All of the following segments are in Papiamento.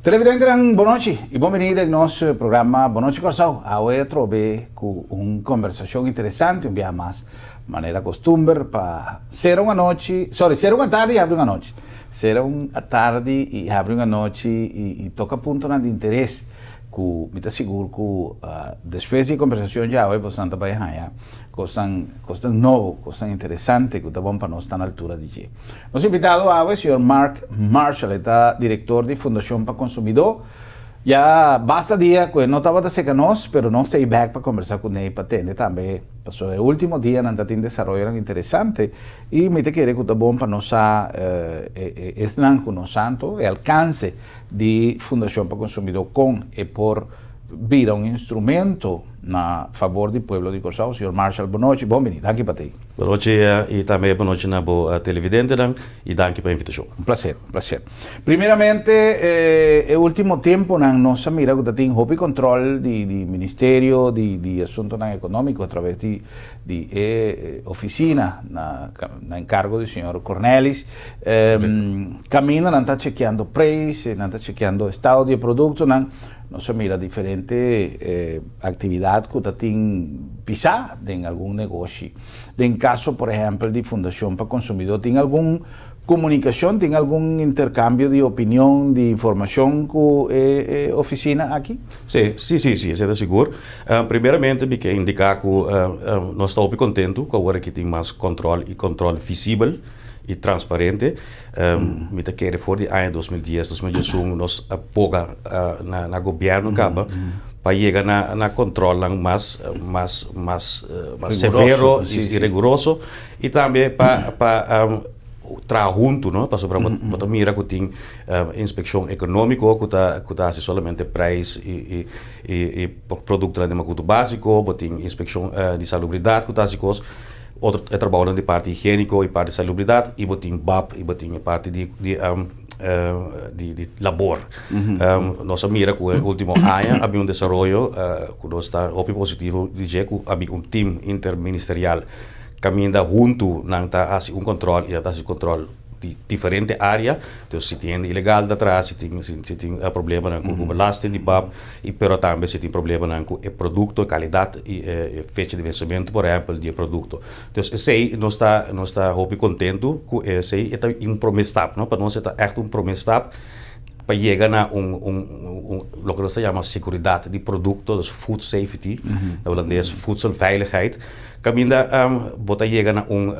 Televidentenan, bon nochi i bon bini den nos programa Bon Nochi Kòrsou. Awe atrobe ku un kombersashon interesante un biaha mas, manera kostumber pa sera un anochi, sorry, sera un atardi i habri un anochi. Sera un atardi i habri un anochi i toka puntonan di interes ku mi ta sigur ku despues di e kombersashon djawe bosonan ta bai haña kosnan kosnan nobo, kosnan interesante ku ta bon pa nos ta na altura di dje. Nos invitado awe, señor Mark Marshall, e ta director di Fundacion pa Consumidó. Ya basta dia cu e no tabata cerca nos, pero nos ta ei bek pa conversa cu ne pa tende tambe, pasobra e ultimo dianan ta tin desaroyonan interesante y mi ta kere cu ta bon pa nos sa esnan cu nos sa anto e alcance di Fundacion pa Consumidó con e por bira un instrumento na fabor di pueblo di Kòrsou. Señor Marshall, bon nochi, bon bini. Danki pa t'ei. Bon nochi i tambe bon nochi na bo televidentenan i danki pa invitashon. Un placer, un placer. Primeramente e ultimo temponan nos a mira ku ta tin hopi control di di Ministerio di di Asuntonan Economico a traves di di e oficina na na encargo di señor Cornelis. Caminda nan ta chekeando prijs, nan ta chekeando estado di e productonan. Nos a mira diferente actividad cu ta tin pisa den algun negoshi. Den caso por ehempel di Fundacion pa Consumidor tin algun comunicacion, tin algun intercambio di opinion, di informacion cu e oficina aki? Si, si, si, si, esei ta sigur. Primeramente mi ke indica cu nos ta hopi contento cu awor aki tin mas control y control visibel y transparente. Mi ta kere for di aña 2010, 2011 nos a boga na gobierno kaba pa yega na controlnan mas mas mas mas severo y riguroso y tambe pa pa traha hunto no pasobra bo ta mira ku tin inspekshon ekonómiko ku ta ku ta hasi solamente prijs y y y produktonan di makutu básiko bo tin inspekshon di salubridat ku ta hasi kos. Otro e trabounan di parti higiéniko i parti salubridat i bo tin bab i bo tin e parti di di di di labor. Nos a mira ku e último aña a bin un desaroyo ku nos ta hopi positivo di dje ku a bin un tim interministerial kaminda huntu nan ta hasi un kòntròl i nan ta hasi kòntròl di diferente área. Entonces si tin hende ilegal ta traha, si tin si tin problemanan ku belasting di bab i pero tambe si tin problemanan ku e produkto, e kalidat i e fecha di vensementu por ehèmpel di e produkto. Entonces esei nos ta nos ta hopi kontentu ku esei e ta un promé stap no, pa nos e ta ègt un promé stap pa yega na un un un loke nos ta yama seguridat di produkto, dus food safety na hulandes voedselveiligheid, kaminda bo ta yega na un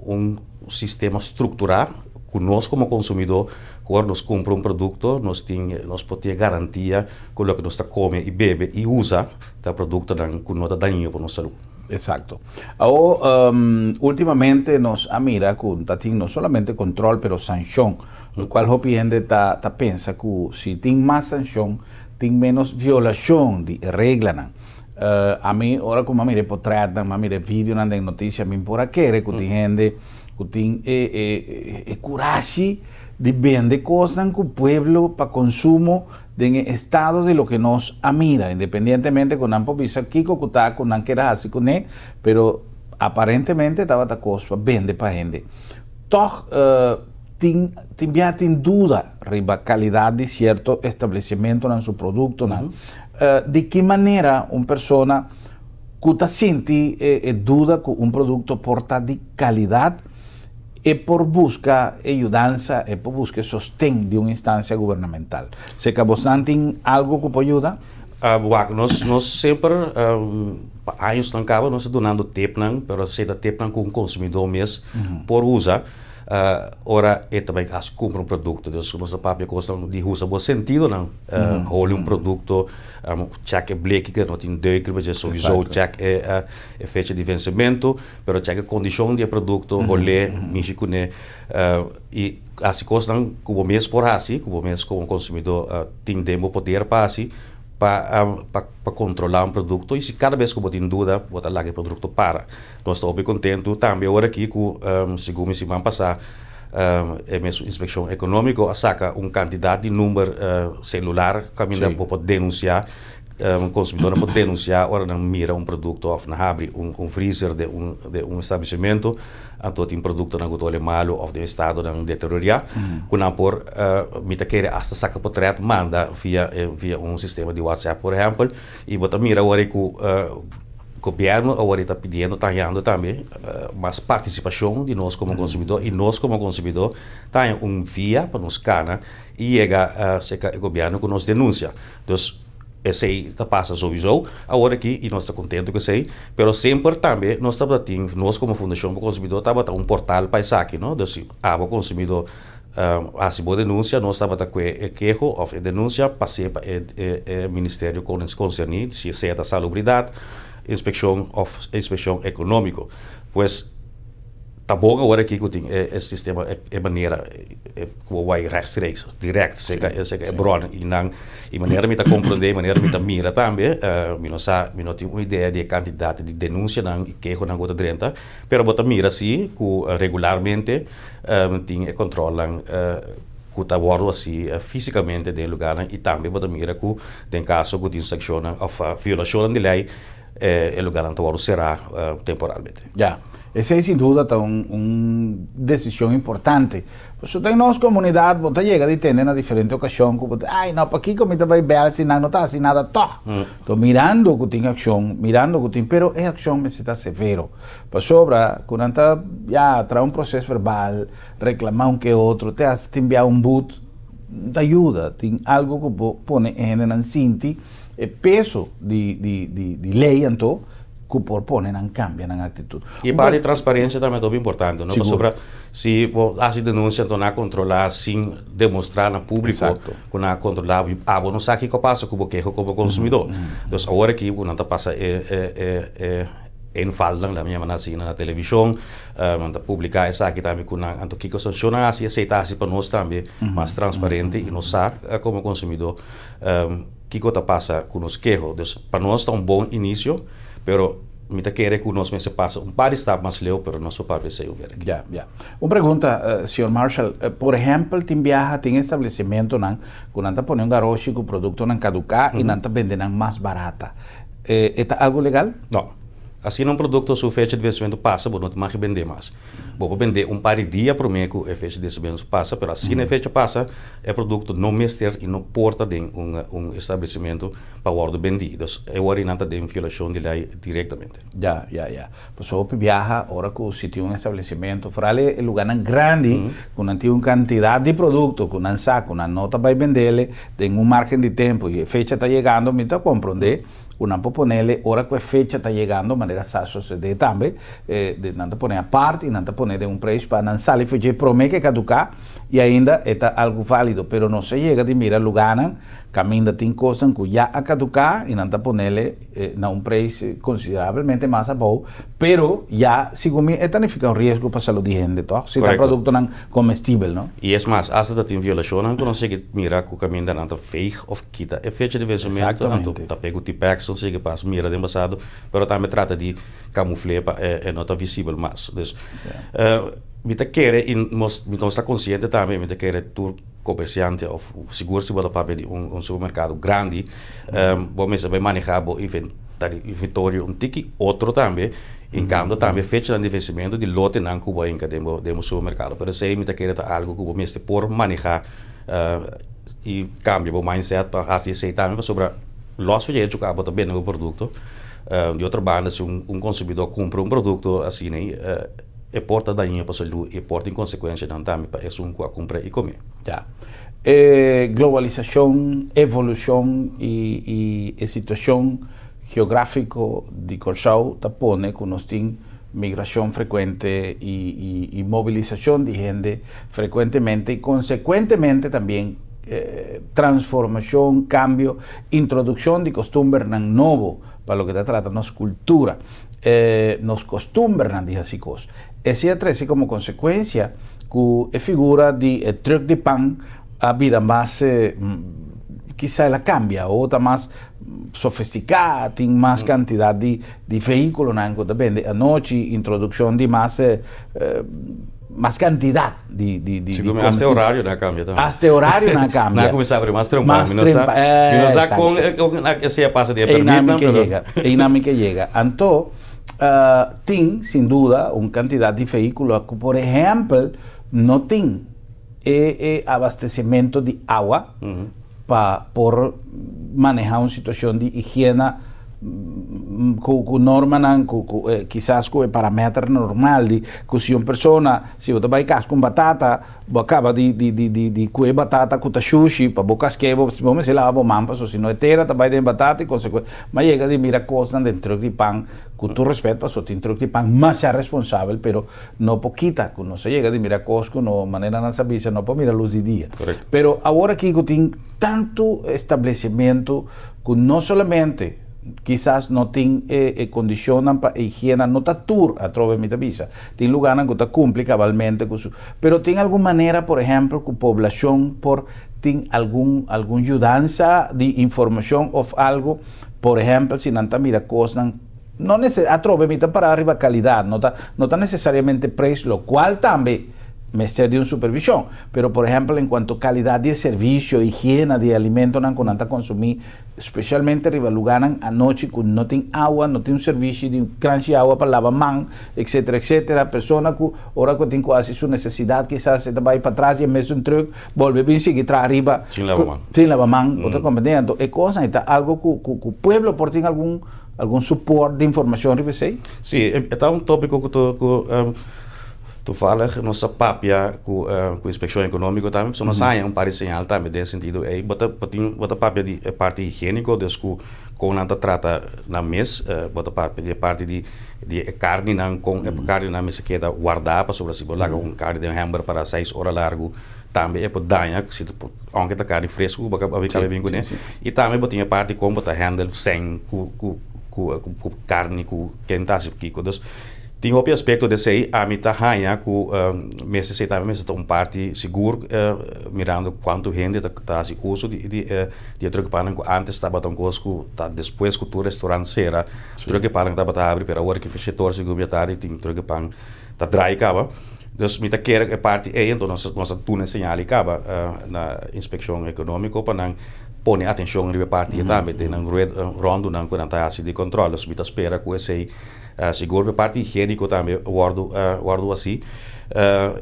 un sistema strukturá ku nos komo konsumidó ku ora nos kumpra un produkto nos tin nos por tin e garantia ku loke nos ta kome i bebe i usa ta produktonan ku no ta dañino pa nos salú. Exacto. Awor ultimamente nos a mira ku ta tin no solamente control pero sanshon, lo cual hopi hende ta ta pensa ku si tin mas sanshon tin menos violashon di e reglanan. Ami ora ku mi a mira e potretnan, mi a mira e videonan den notisia, mi por a kere ku tin hende ku tin e e e kurashi di bende kosnan ku pueblo pa konsumo den e estado di loke nos a mira, independientemente ku nan por bisa kiko ku ta ku nan kere hasi kuné, pero aparentemente tabata kos pa bende pa hende. Tòg tin tin bia tin duda riba kalidat di sierto establesimentonan su produktonan. Di ki manera un persona ku ta sinti e duda ku un produkto por ta di kalidat e por buska e yudansa, e por buska e sosten di un instansia gubernamental? Seka bosnan tin algu ku por yuda? Wak, nos nos semper pa añosnan kaba nos ta dunando tipnan, pero esei ta tipnan ku un konsumidó mes por usa ora e ta bai hasi kumpra un produkto. Dus nos ta papia kosnan di usa bo sentidonan, holi un produkto, chèk e bleki ke no tin deuk riba dje, souiso chèk e fecha di vensementu, pero chèk e kondishon di e produkto, hol'é, mishi kuné i hasi kosnan ku bo mes por hasi, ku bo mes komo konsumidó tin den bo poder pa hasi pa pa kontrolá un produkto i si kada bes ku bo tin duda bo ta laga e produkto para. Nos ta hopi kontentu tambe ora aki ku segun mi siman pasá e mesun inspekshon ekonómiko a saka un kantidat di number selular kaminda bo por denunsiá. Konsumidónan por denunsiá ora nan mira un produkto òf nan habri un freezer den un establesimentu, anto tin produktonan ku ta hole malu òf den estadonan deteriorá ku nan por, mi ta kere asta saka potrèt manda via via un sistema di WhatsApp por ehèmpel i bo ta mira awor ku gobièrnu awor ta pidiendo ta hañando tambe mas partisipashon di nos komo konsumidó i nos komo konsumidó ta haña un via pa nos kana i yega serka e gobièrnu ku nos denunsia. Dus esei ta pasa souiso awor aki i nos ta kontentu ku esei, pero semper tambe nos tabata tin, nos komo Fundashon pa Konsumidó tabata un portal pa esaki, no? Dus si abo konsumidó hasi bo denunsia nos tabata kue e keho òf e denunsia pas'é pa e e ministerio konserní, si sea ta salubridat, inspekshon òf inspekshon ekonómiko. Pues. Ta bon awor aki ku tin e sistema, e manera ku bo bai rechtstreeks, direct serka e bron i nan i manera mi ta komprondé, manera mi ta mira tambe, mi no sa, mi no tin un idea di e kantidat di denunsianan i kehonan ku ta drenta, pero bo ta mira si ku regularmente tin e kòntròlnan ku ta wòrdu hasi físikamente den e lugarnan i tambe bo ta mira ku den kaso ku tin sankshonnan òf violashonnan di lei e lugarnan ta wòrdu será temporalmente. Ya, esei sin duda ta un un desishon importante. Pasobra den nos komunidat bo ta yega di tende na diferente okashon ku bo ta, ai no, pakiko mi ta bai bèl si nan no ta hasi nada tòg? Enton mirando ku tin akshon, mirando ku tin, pero e akshon mester ta severo. Pasobra ku nan ta, ya, traha un proses verbal, reklamá un ke otro, te hasta tin bia un but, no ta yuda. Tin algu ku bo pone e hendenan sinti. E peso di di di di ley anto cu por pone nan cambia nan actitud. E parti di transparencia tambe ta hopi importante, no? Pasobra si bo haci denuncia anto nan a controla sin demostra na publico cu nan a controla, abo no sa kico a pasa cu bo keho como consumidor. Dus awor aki cu nan ta pasa e e e invalnan, laat mi yama nan asina, na television, nan ta publica esaki tambe cu nan, anto kico sancion nan haci, esey ta haci pa nos tambe mas transparente y nos sa como consumidor Kiko ta pasa ku nos keho? Dus pa nos ta un bon inisio, pero mi ta kere ku nos mester pasa un par di stap mas leu, pero nos por papia esei ober aki. Ya, ya. Un pregunta, señor Marshall. Por ehèmpel, tin biaha tin establesimentonan ku nan ta pone un garoshi ku produktonan kaduká i nan ta bende nan mas barata. E ta algu legal? No. Asina un produkto su fecha di vensimentu pasa, bo no ta mag bend'é mas. Bo por bend'é un par di dia promé ku e fecha di vensimentu pasa, pero asina e fecha pasa, e produkto no mester i no por ta den un establesimentu pa wòrdu bendí. Dus e wòrdu nan ta den violashon di lei direktamente. Ya, ya, ya. Pasobra hopi biaha ora ku si tin un establesimentu, foral e lugánan grandi ku nan tin un kantidat di produkto ku nan sa ku nan no ta bai bend'el den un márgen di tempu i e fecha ta yegando, mi ta komprondé ku nan por ponele ora ku e fecha ta yegando, manera sa sosodé tambe, nan ta pone apart i nan ta pone den un preis pa nan sali for dje promé ku e kaduká i ainda e ta algu válido. Pero nos a yega di mira lugánan kaminda tin kosnan ku ya a kaduká i nan ta ponele na un preis konsiderabelmente mas abou, pero ya segun mi e ta nifiká un riesgo pa salud di hende tòg, si ta produktonan komestibel, no? I es mas, asta ta tin violashonnan ku nos sigui mira ku kaminda nan ta veeg òf kita e fecha di vensementu, anto ta pega un Tipex nos sigui pas mira den pasado, pero tambe trata di kamufl'é pa e no ta visibel mas. Dus, mi ta kere i nos mi nos ta konsiente tambe, mi ta kere tur komersiante òf sigur si bo ta papia di un supermerkado grandi, bo mester bai manehá bo inventario un tiki otro tambe, hinkando tambe fechanan di vensementu di lotenan ku bo a hinka den bo den bo supermerkado. Pero esei mi ta kere ta algu ku bo mester por manehá i kambia bo mindset pa hasi esei tambe pasobra lòs for dje hecho ku abo ta bende bo produkto, di otro banda si un konsumidó kumpra un produkto asina e por ta dañino pa salú i e por tin konsekuensianan tambe pa esun ku a kumpra i komé. Ya. E globalisashon, evolushon i i e situashon geográfiko di Kòrsou ta pone ku nos tin migrashon frekuente i i i mobilisashon di hende frekuentemente i konsekuentemente tambien transformashon, kambio, introdukshon di kostumbernan nobo pa loke ta trata nos kultura, nos kostumbernan di hasi kos. Esei a trese komo konsekuensia ku e figura di e trùk di pan a bira mas. kisas el a kambia, awor ta mas sofistiká, tin mas kantidat di vehíkulonan ku ta bende anochi, introdukshon di mas mas kantidat di Sigur, hasta e orarionan a kambia tambe. Hasta e orarionan a kambia. Nan a kuminsá abri mas trempan. Mas trempan, Mi no sa kon esei a pasa di e permitnan, pero. Einan mi ke yega, einan mi ke yega. Anto tin sin duda un kantidat di vehíkulo ku por ehèmpel no tin e abastecimento di awa pa por maneha un situacion di higiena cu normanan cu kisas cu e parameter normal di cu si un persona si bo ta bay cas cu un batata bo a caba di cu e batata cu ta shushi pa bo casque bo mester laba bo man pasobra si no e tera ta bay den e batata y consecuencia mi a yega di mira cosnan den truck di pan cu tur respet pasobra tin truck di pan masha responsabel pero No por kita ku nos a yega di mira kos ku no manera nan sa bisa no por mira lus di dia. Pero awor aki ku tin tantu establesimentu ku no solamente kisas no tin e kondishonnan pa e higiena, no ta tur atrobe mi ta bisa, tin lugarnan ku ta kumpli kabalmente ku su, pero tin algun manera por ehèmpel ku poblashon por tin algun algun yudansa di informashon òf algu, por ehèmpel si nan ta mira kosnan. No nece atrobe mi ta para riba calidad, no ta no ta necesariamente prijs locual tambe mester di un supervision, pero por ehempel en cuanto calidad di e servicio, higiena di e alimentonan cu nan ta consumi, specialmente riba lugarnan anochi cu no tin awa, no tin un servicio di un kranchi awa pa laba man, etcetera, etcetera, persona cu ora cu tin cu haci su necesidad kisas e ta bay patras di e mesun truck bolbe bin sigui traha riba Sin laba man. Sin laba man, bo ta comprende? Anto e cosnan ta algo cu cu pueblo por tin algun. Algun support di informacion riba esey? Sí, e ta un tópiko ku ku toevallig nos a papia ku ku Inspekshon Ekonómiko tambe, pasobra nos haña un par di señal tambe den e sentido ei. Bo ta bo tin bo ta papia di e parti higiéniko, des ku kon nan ta trata nan mes, bo ta papia di e parti di di e karninan, kon e karninan mester keda wardá, pasobra si bo laga un karni den hèmber para seis ora largu tambe e por daña, si aunke ta karni fresku ku bo a kaba bin kuné. I tambe bo tin e parti kon bo ta handle sèn ku ku ku ku karni ku ken ta hasi kiko. Dus tin hopi aspekto di esei. Ami ta haña ku mester esei tambe mester ta un parti sigur mirando kuantu hende ta ta hasi uso di di e di e trukepanan ku antes tabata un kos ku ta despues ku tur restaurant sera trukepanan tabata habri pero awor ki fecha sigur bia tardi tin trukepan ta draai kaba. Dus mi ta kere ku e parti ei anto nos nos a duna e señal ei kaba na Inspekshon Ekonómiko pa nan pone atenshon riba e parti ei tambe den nan rued ròndunan ku nan ta hasi di kòntròl. Dus mi ta spera ku esei sigur pa e parti higiéniko tambe wòrdu wòrdu hasi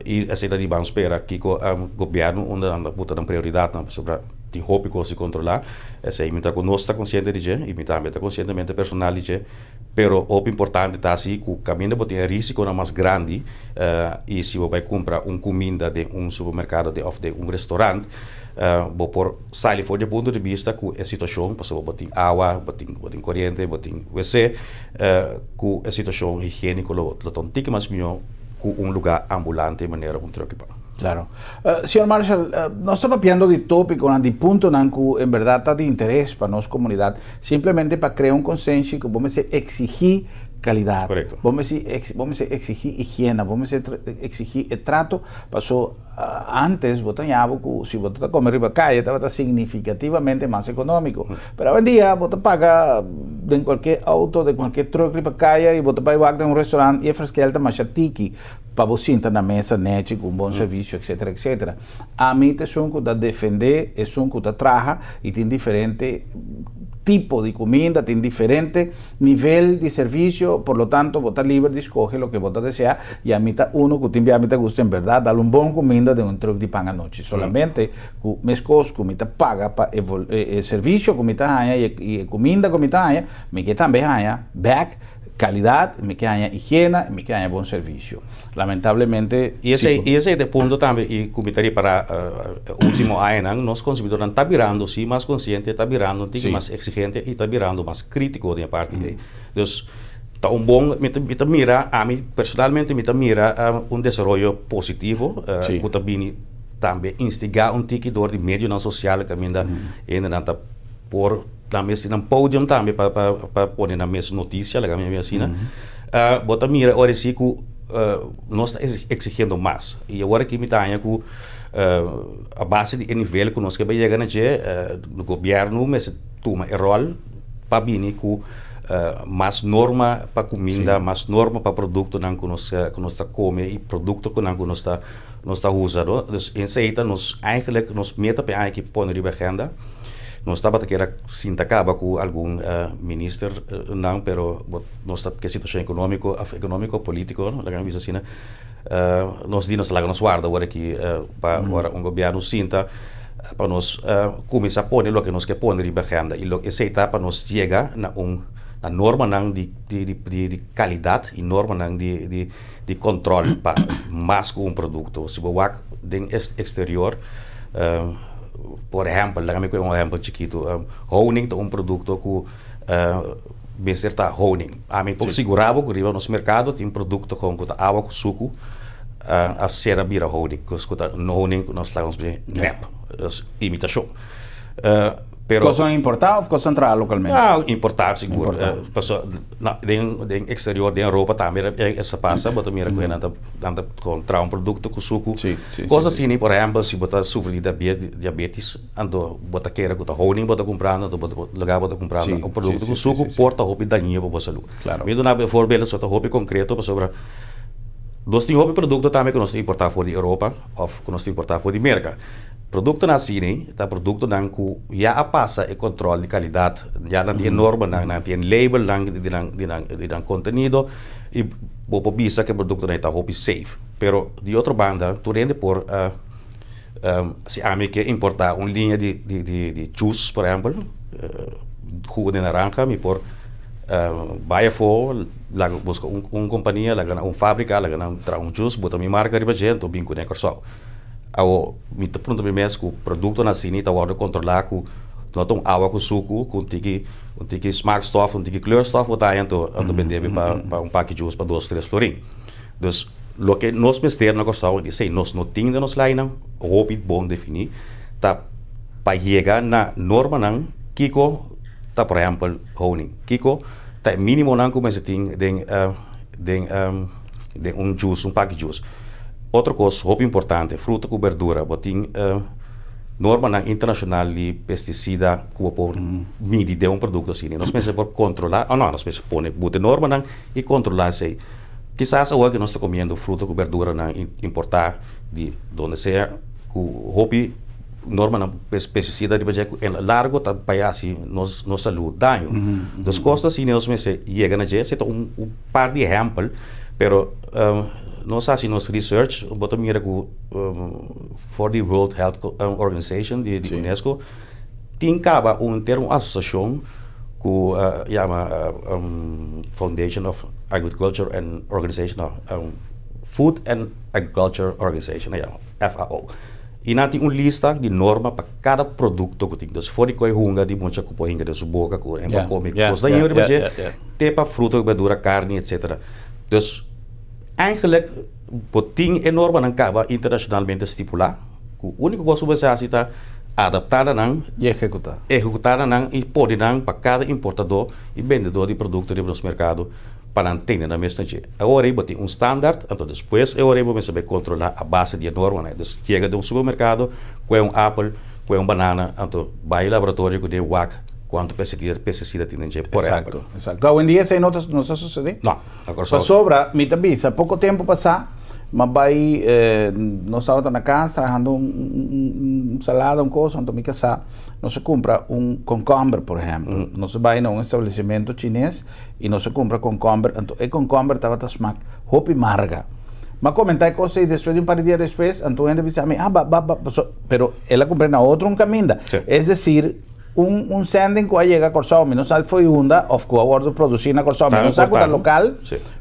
i esei ta di ban spera kiko gobièrnu unda nan ta buta nan prioridatnan pasobra tin hopi kos di kontrolá. Esei mi ta ku nos ta konsiente di dje i mi tambe ta konsientemente personal di dje. Pero hopi importante ta si ku kaminda bo tin e risikonan mas grandi i si bo bai kumpra un kuminda den un supermerkado òf den un restorant bo por sali for di e punto di bista ku e situashon pasobra bo tin awa, bo tin bo tin koriente, bo tin wc ku e situashon higieniko lo ta un tiki mas mihó ku un lugá ambulante manera un tròkipan. Claro. Señor Marshall, nos ta papiando di tópikonan, di puntonan ku en bèrdat ta di interes pa nos komunidat. Simplemente pa krea un konsenshi ku bo mester eksigí kalidat. Korekto. Bo mester bo mester eksigí higiena, bo mester eksigí e trato, paso antes bo ta ña bo ku si bo ta kome riba kaya tabata signifikativamente mas ekonómiko. Pero awendia bo ta paga den kualke outo, den kualke trùk riba kaya i bo ta bai wak den un restaurant i e freskel ta masha tiki pa bo sinta na mesa nechi ku un bon servisio etcetera etcetera. Ami ta esun ku ta defendé esun ku ta traha i tin diferente tipo di kuminda, tin diferente nivel di servisio, por lo tanto bo ta liber di skohe loke bo ta deseá i ami ta uno ku tin bia mi ta gusta en bèrdat dal un bon kuminda den un trùk di pan anochi. Solamente ku meskos ku mi ta paga pa e e servisio ku mi ta haña i e kuminda ku mi ta haña, mi ke tambe haña bèk Calidad, mi ke haña higiena y mi ke haña bon servicio. Lamentablemente. Y esey, y esey ta e punto tambe y cu mi ta ripara e ultimo añanan, nos consumidornan ta birando si mas consciente, ta birando un tiki mas exigente y ta birando mas critico den e parti ey. Dus ta un bon, mi ta, mi ta mira, ami personalmente mi ta mira un desaroyo positivo cu ta bini tambe instiga un tiki door di medionan social caminda hendenan ta por nan mes tin nan podium tambe pa pa pa pone nan mes noticia laga mi asina bo ta mira ora si ku. Nos ta exigiendo mas. I awor aki mi ta haña ku a base di e nivel ku nos ke bai yega na dje, gobièrnu mester tuma e ròl pa bini ku mas norma pa kuminda, mas norma pa produktonan ku nos ku nos ta kome i produktonan ku nos ta nos ta usa. Dus esei ta nos eigenlijk nos meta pa e aña aki pone riba agenda. Nos tabata keda sinta kaba ku algun ministernan pero nos ta ke situashon ekonómiko òf ekonómiko polítiko laga mi bisa asina nos di nos laga nos warda ora ki pa ora un gobièrnu sinta pa nos kuminsá pone loke nos ke pone riba agenda i esei ta pa nos yega na un na normanan di di kalidat i normanan di di di kòntròl pa mas ku un produkto si bo wak den eksterior. Por ehèmpel, laga mi kohe un ehèmpel chikitu, honing ta un produkto ku mester ta honing. Ami por sigurá bo ku riba nos merkado tin produkto kon ku ta awa ku suku a ser a bira honing, ku ta honing ku nos ta nèp, imitashon. Pero Kosnan importá of kosnan traha lokalmente? Ah, importá sigur. Paso na den den exterior, den Europa tambe esa pasa, bo ta mira ku nan ta nan ta kon traha un produkto ku suku. Sí, sí, Kos sí, asina, por ehèmpel, si bo ta sufri di diabetis, anto bo ta kere ku ta honing bo ta kumprando, anto bo ta loke bo ta kumprando Sí, un produkto sí, ku sí, suku sí, sí. por ta hopi dañino pa bo salú. Claro. Mi duna bo e voorbeeld so ta hopi konkreto pasobra nos tin hopi produkto tambe ku nos ta importá for di Europa òf ku nos ta importá for di Merka. Produktonan asina ta produktonan ku ya a pasa e kòntròl di kalidat, ya nan tin e normanan, nan tin e labelnan di nan di nan di nan kontenido i bo por bisa ku e produktonan ei ta hopi safe. Pero di otro banda tur hende por si ami ke importá un liña di di di di juice por ehèmpel, hugo di naranja mi por bai afó laga buska un un kompania laga nan un fábrika laga nan traha un juice bota mi marka riba dje anto bin kuné Kòrsou. Awo, mi ta puntra mi mes ku produktonan asini ta wòrdu kontrolá ku no ta un awa ku suku ku un tiki un tiki smaakstof, un tiki kleurstof bo ta haña anto anto bende mi pa pa un paki juice pa dos tres florin. Dus loke nos mester na Kòrsou i esei nos no tin den nos leinan hopi bon definí ta pa yega na normanan kiko ta por ehèmpel honing, kiko ta e minimonan ku mester tin den den den un juice un paki juice. Otro kos hopi importante, fruta ku berdura, bo tin normanan internashonal di pestisida ku bo por midi den un produkto asina. Nos mester por kontrolá, o no, nos mester pone buta e normanan i kontrolá esei. Kisas awor ku nos ta komiendo fruta ku berduranan importá di donde sea ku hopi normanan pestisida riba dje ku en lo largo ta bai hasi nos nos salú daño. Dus kos asina nos mester yega na dje, esei ta un par di ehèmpel, pero Nos hasi nos research, bo ta mira ku for di World Health Organization di UNESCO tin kaba un henter un asosiashon ku yama Foundation of Agriculture and Organization no Food and Agriculture Organization a yama FAO. I nan tin un lista di norma pa kada produkto ku tin. Dus for di koe hunga di mucha ku por hinka den su boka ku en por kome kos dañino riba dje te pa fruta, berdura, karni etcetera. Dus eigenlijk bo tin e normanan kaba internacionalmente stipulá ku úniko kos ku bo mester hasi ta adaptá na nan, I ehekutá. ehekutá na nan i pone nan pa kada importadó i bendedó di produkto riba nos merkado pa nan tene nan mes na dje. Awor ei bo tin un standaard, anto despues e ora ei bo mester bai kontrolá a base di e normanan. Dus yega den un supermerkado, kue un apel, kue un banana, anto bai laboratorio ku den wak kuantu pestisida tin den dje, por ehèmpel. Exacto, exacto. Awendia esei no ta no ta sosodé. No. Na Kòrsou. Pasobra mi ta bisa, poko tempu pasá mi a bai, nos tabata na kas trahando un salada, un kos, anto mi kasá nos a kumpra un konkomber, por ehèmpel. Nos a bai na un establesimentu chines i nos a kumpra konkomber, anto e konkomber tabata smak hopi marga. Mi a komentá e kos ei despues di un par di dia despues, anto un hende a bisa mi, ah, ba, ba, ba, pero el a kumpr'é na otro un kaminda. Es desir, Un un sending ku a yega Kòrsou, mi no sa fo'i unda òf ku a wòrdu produsí na Kòrsou, mi no sa ku ta lokal,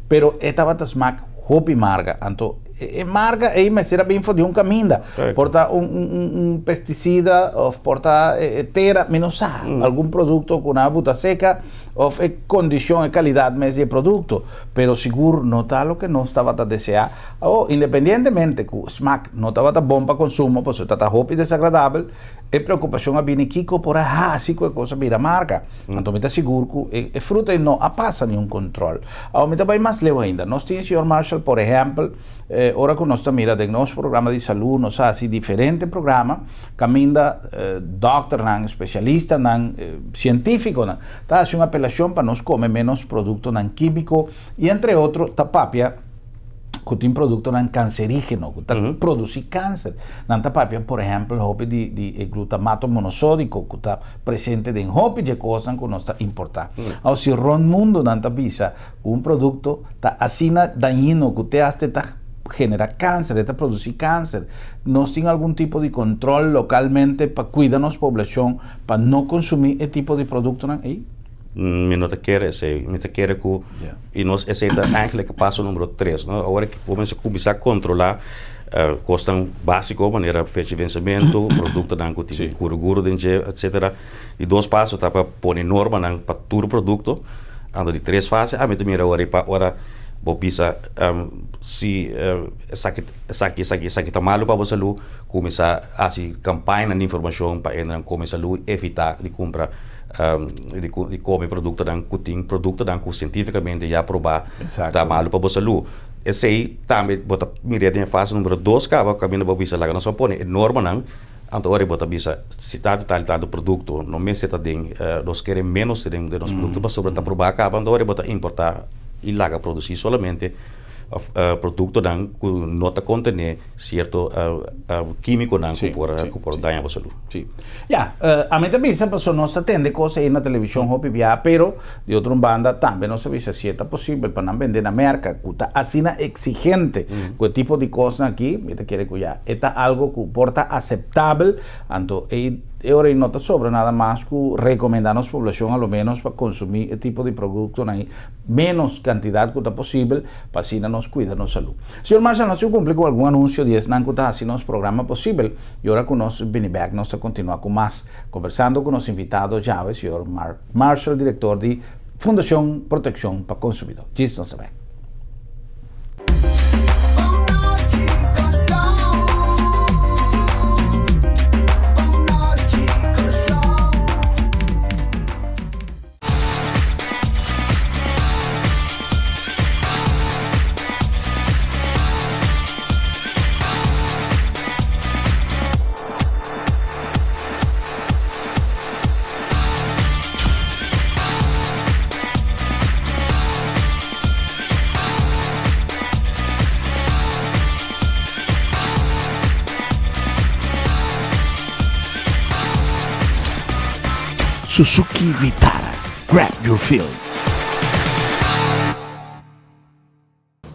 pero e tabata smak hopi marga. Anto E marga ei mester a bin for di un kaminda. Por ta un un un pesticida of por ta tera, mi no sa. Algun produkto ku nan a buta seka of e kondishon, e kalidat mes di e produkto. Pero sigur no ta loke nos tabata deseá. Awor, independientemente ku smak no tabata bon pa konsumo, pasobra ta ta hopi desagradabel, E preokupashon a bini kiko por a hasi ku e kos a bira marka. Anto mi ta sigur ku e fruta ei no a pasa niun kontrol. Awor mi ta bai mas leu ainda. Nos tin señor Marshall por ehèmpel ora ku nos ta mira den nos programa di salú nos a hasi diferente programa kaminda dòkternan, spesialistanan, sientífikonan ta hasi un apelashon pa nos kome ménos produktonan kímiko i entre otro ta papia ku tin produktonan kanserígeno, ku ta produsí kanser. Nan ta papia, por ehèmpel, hopi di di e glutamato monosódiko ku ta presente den hopi dje kosnan ku nos ta importá. Awor, si rònt mundu nan ta bisa ku un produkto ta asina dañino ku te asta e ta generá kanser, e ta produsí kanser, nos tin algun tipo di kontròl lokalmente pa kuida nos poblashon pa no konsumí e tipo di produktonan ei? Mi no ta kere esei. Mi ta kere ku i nos esei ta eigenlijk paso numero tres, no? Awor ki bo mester kuminsá kontrolá kosnan básiko manera fecha di vensementu, produktonan ku tin guru-guru den dje, etsetera. Di dos paso ta pa pone normanan pa tur produkto. Anto di tres fase ami ta mira awor pa ora bo bisa si esaki esaki esaki esaki ta malu pa bo salú, kuminsá hasi kampañanan di informashon pa hendenan kome salú i evitá di kumpra di kome produktonan ku tin produktonan ku sientífikamente ya probá ta malu pa bo salú. Esei tambe bo ta mir'é den e fase numero dos kaba kaminda bo bisa laga nos a pone e normanan, anto ora bo ta bisa si tantu tal i tantu produkto no mester ta den nos kere ménos den nos produkto pasobra ta probá kaba anto ora bo ta importá i laga produsí solamente produktonan ku no ta kontené sierto kímikonan ku por ku por daña bo salú. Sí. Ya, ami ta bisa pasobra nos ta tende kos ei na televishon hopi bia, pero di otro un banda tambe nos ta bisa si e ta posibel pa nan bende na Merka ku ta asina eksigente ku e tipo di kosnan aki, mi ta kere ku ya e ta algo ku por ta aseptabel, anto ei E ora ei no ta sobra nada mas ku rekomendá nos poblashon a lo ménos pa konsumí e tipo di produktonan ei ménos kantidat ku ta posibel pa asina nos kuida nos salú. Señor Marshall, nos tin kumpli ku algun anunsio di esnan ku ta hasi nos programa posibel i ora ku nos bini bèk nos ta kontinuá ku mas kombersando ku nos invitado djawe, señor Mark Marshall, direktor di Fundashon Protekshon pa Konsumidó. Djis nos ta bèk. Suzuki Vitara, grab your feel.